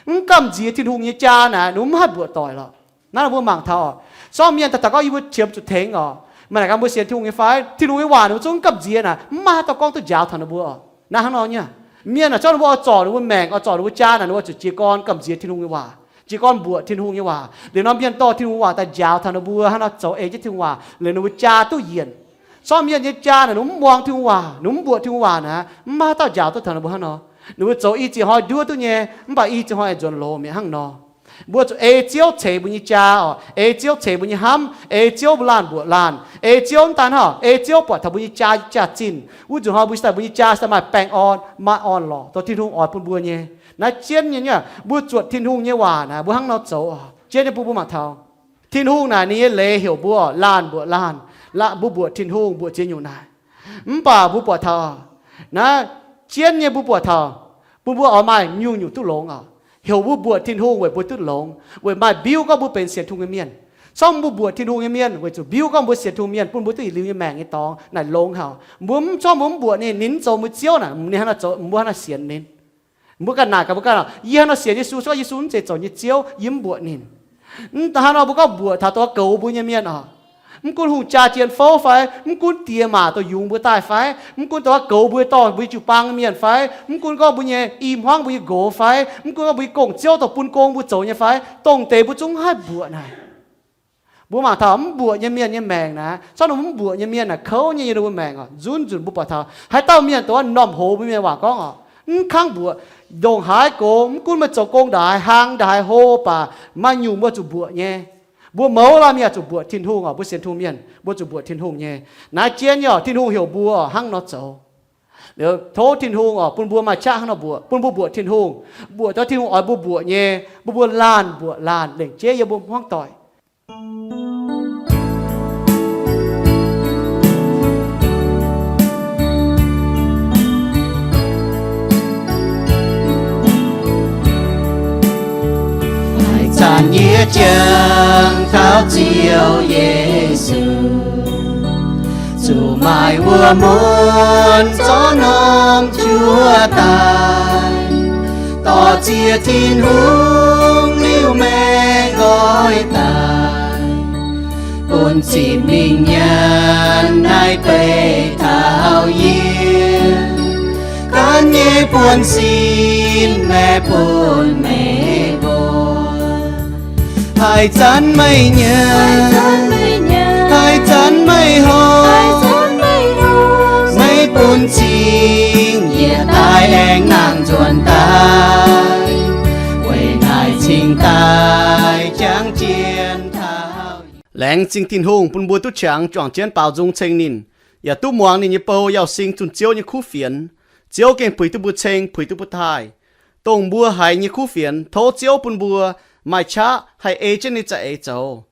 Mv gamh nziex Tin-Hungh nyei jaa naaic, ninh mv haih mbuoqc doic lorqc. Naaiv mbuo mangc taux oc. Zorqv mienh daaih daux gorngv yie mbuo qiemx zuqc tengx oc. Maaih naaic gaax mbuo sienx Tin-Hungh nyei fai? Tin-Hungh nyei waac ninh mbuo zungv gamh nziex naaic, mv maaih haaix dauh gorngv duqv njaaux taux ninh mbuo oc. Naaiv hnangv nor nyei. Mienh naaic zorqv ninh mbuo oix zorc ninh mbuo maengc, oix zorc ninh mbuo jaa naaic, ninh mbuo zuqc jiez gorn gamh nziex Tin-Hungh nyei waac, jiez gorn mbuoqc Tin-Hungh nyei waac. Liuz nor mienh dorh Tin-Hungh waac daaih njaaux taux ninh mbuo hnangv nor zoux ei jienv Tin-Hungh waac, liuz ninh mbuo jaa duqv yienc. Zorqv mienh nyei jaa naaic, ninh mv muangx Tin-Hungh waac, ninh mv mbuoqc Tin-Hungh waac naaic, mv maaih haaix dauh njaaux duqv taux ninh mbuo hnangv nor. Ninh mbuo zoux i ziex hnoi nduov duqv nyei, mv baac i ziex hnoi nzuonx loz mi'aqv hnangv nor. Mbuo zuqc ei Ziouv ceix mbuo nyei jaa oc, ei Ziouv ceix mbuo nyei hnamv, ei Ziouv mbuo laanh mbuoqc laanh, ei Ziouv mv daan hnangv, ei Ziouv buatc taux mbuo nyei jaa, jaa-zinh. Wuov nzunc hnoi mbuo daaih, mbuo nyei jaa daaih maaih baengh orn, maaih orn-lorqc, dorh Tin-Hungh oix bun mbuo nyei. Naaiv jienv nyei, mbuo zuotc Tin-Hungh nyei waac naaic, mbuo hnangv nor zoux oc. Jienv nyei bun mbuo mangc taux. Tin-Hungh naaic ninh nyei leiz heuc mbuo laanh mbuoqc laanh, mbuo mbuoqc Tin-Hungh, mbuoqc ziex nyungc naaic. Mv baac mbuo buatc taux naaiv jienv nyei, mbuo buatc taux bun mbuo oix maaih nyungc-nyungc duqv longx oc. Heuc mbuo mbuoqc Tin-Hungh weic mbuo duqv longx, weic maaih mbiuv gorngv mbuo benx sienx Tin-Hungh nyei mienh. Zorqv mbuo mbuoqc Tin-Hungh nyei mienh weic zuqc mbiuv gorngv mbuo sienx Tin-Hungh mienh, bun mbuo duqv yietc liuz nyei maengc nyei dorngx naaic longx haic. Mbuo mv, zorqv mbuo mv mbuoqc ninh, ninh mv zoux mbuo Ziouv naaic, ninh hnangv nor zoux, mbuo hnangv nor sienx ninh. Mbuo ganh naaic gaax mbuo ganh, Yie hnangv nor sienx Yesu, se gorngv Yesu mv zeiz zoux nyei Ziouv, yie mv mbuoqc ninh. Hnangv nor mbuo gorngv mbuoqc taux dongh goux mbuo nyei mienh oc. Mv gunv hungh jaa jien fouv fai, mv gunv diex maac dongh yungz mbuo daaih fai, mv gunv dongh goux mbuo, dorh mbuo jiu-baang mienh fai, mv gunv gorngv mbuo nyei i hmuangv, mbuo nyei nqox fai, mv gunv gorngv mbuo nyei gong-ziouv dongh bun gong mbuo zoux nyei fai, dongh deix mbuo zungv haih mbuoqc naaic. Mbuo mangc taux mv mbuoqc nyei mienh nyei maengc naaic, zorqv ninh mv mbuoqc nyei mienh naaic kouv nyei yiem ninh mbuo maengc oc. Nzunc nzunc mbuo buatc taux haaix dauh mienh dongh wuov m'normh hoz mbuo mienh waac gorngv oc. Mv kangv mbuoqc, ndongc haaix gox, mv gunv meih zoux gong ndaaix, hlang ndaaix, hlo baac maaih nyungc mbuo zuqc mbuoqc nyei. Mbuo mouz laanh mienh zuqc mbuoqc Tin-Hungh oc. Mbuo sienx Tin-Hungh mienh mbuo zuqc mbuoqc Tin-Hungh nyei. Naaiv jienv nyei oc, Tin-Hungh heuc mbuo hnangv nor zoux. Liuz tov Tin-Hungh oc, bun mbuo maaih qaqv hnangv nor mbuoqc, bun mbuo mbuoqc Tin-Hungh, mbuoqc taux Tin-Hungh oix mbuo mbuoqc nyei, bun mbuo laanh mbuoqc laanh lengc jeiv yiem mbuo hmuangv doic. Haaix zanc yie jangx taux Ziouv Yesu, zuqc maaih wuom mun zorqv norm juov daaih, dorh ziex Tin-Hungh liuz maengh nqoi daaih, bun ziqc mingh nyanc naaiv beih taux yie, gan nyei buonv-sin maengh bun meih mbuo. Haaix zanc meih nyanc, haaix zanc meih hlo, meih bun cing yie daaih aengx nangh nzuonx daaih, weic naaic cingx daaih jangx jienv taux. Laengz zingh Tin-Hungh bun mbuo duqv qangx juangc jienv baaux nzung ceng ninh, yaac duqv muangx ninh nyei bou Yauh Sing zunh Ziouv nyei kuv fienx. Ziouv gengh puix duqv mbuo ceng, puix duqv mbuo taaih. Dongh mbuo haiz nyei kuv fienx, tov Ziouv bun mbuo maaih qaqv haih ei jienv ninh za'eix zoux.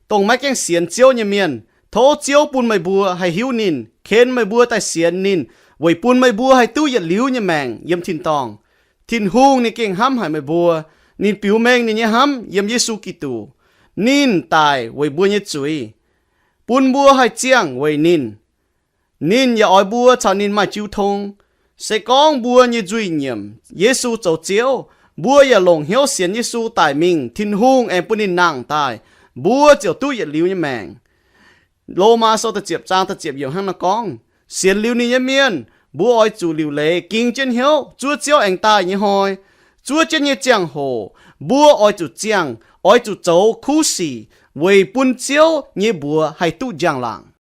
Dongh maiv gaengh sienx Ziouv nyei mienh, tov Ziouv bun meih mbuo haih hiuv ninh, ken meih mbuo daaih sienx ninh, weic bun meih mbuo haih duqv yietc liuz nyei maengc yiem tin-dorngh. Tin-Hungh ninh gengh hnamv haic meih mbuo. Ninh biux mengh ninh nyei hnamv yiem Yesu Giduc. Ninh daic weic mbuo nyei zuiz, bun mbuo haih ziangh weic ninh. Ninh yaac oix mbuo caux ninh maaih jiu tong. Se gorngv mbuo nyei nzuih nyiemc Yesu zoux Ziouv, mbuo yaac longc hnyouv sienx Yesu daic mingh, Tin-Hungh aengx bun ninh nangh daaih, mbuo ziouc duqv yietc liuz nyei maengc. Lomaa Sou da'ziepc zaang da'ziepc yiemc hnangv naaiv gorngv, sienx liuz ninh nyei mienh, mbuo oix zuqc liuc leiz ging jienv hnyouv zuov Ziouv aengx daaih nyei hnoi. Zuov jienv nyei ziangh hoc, mbuo oix zuqc ziangh, oix zuqc zoux kuv sic weic bun Ziouv nyei mbuox haih duqv njang-laangc.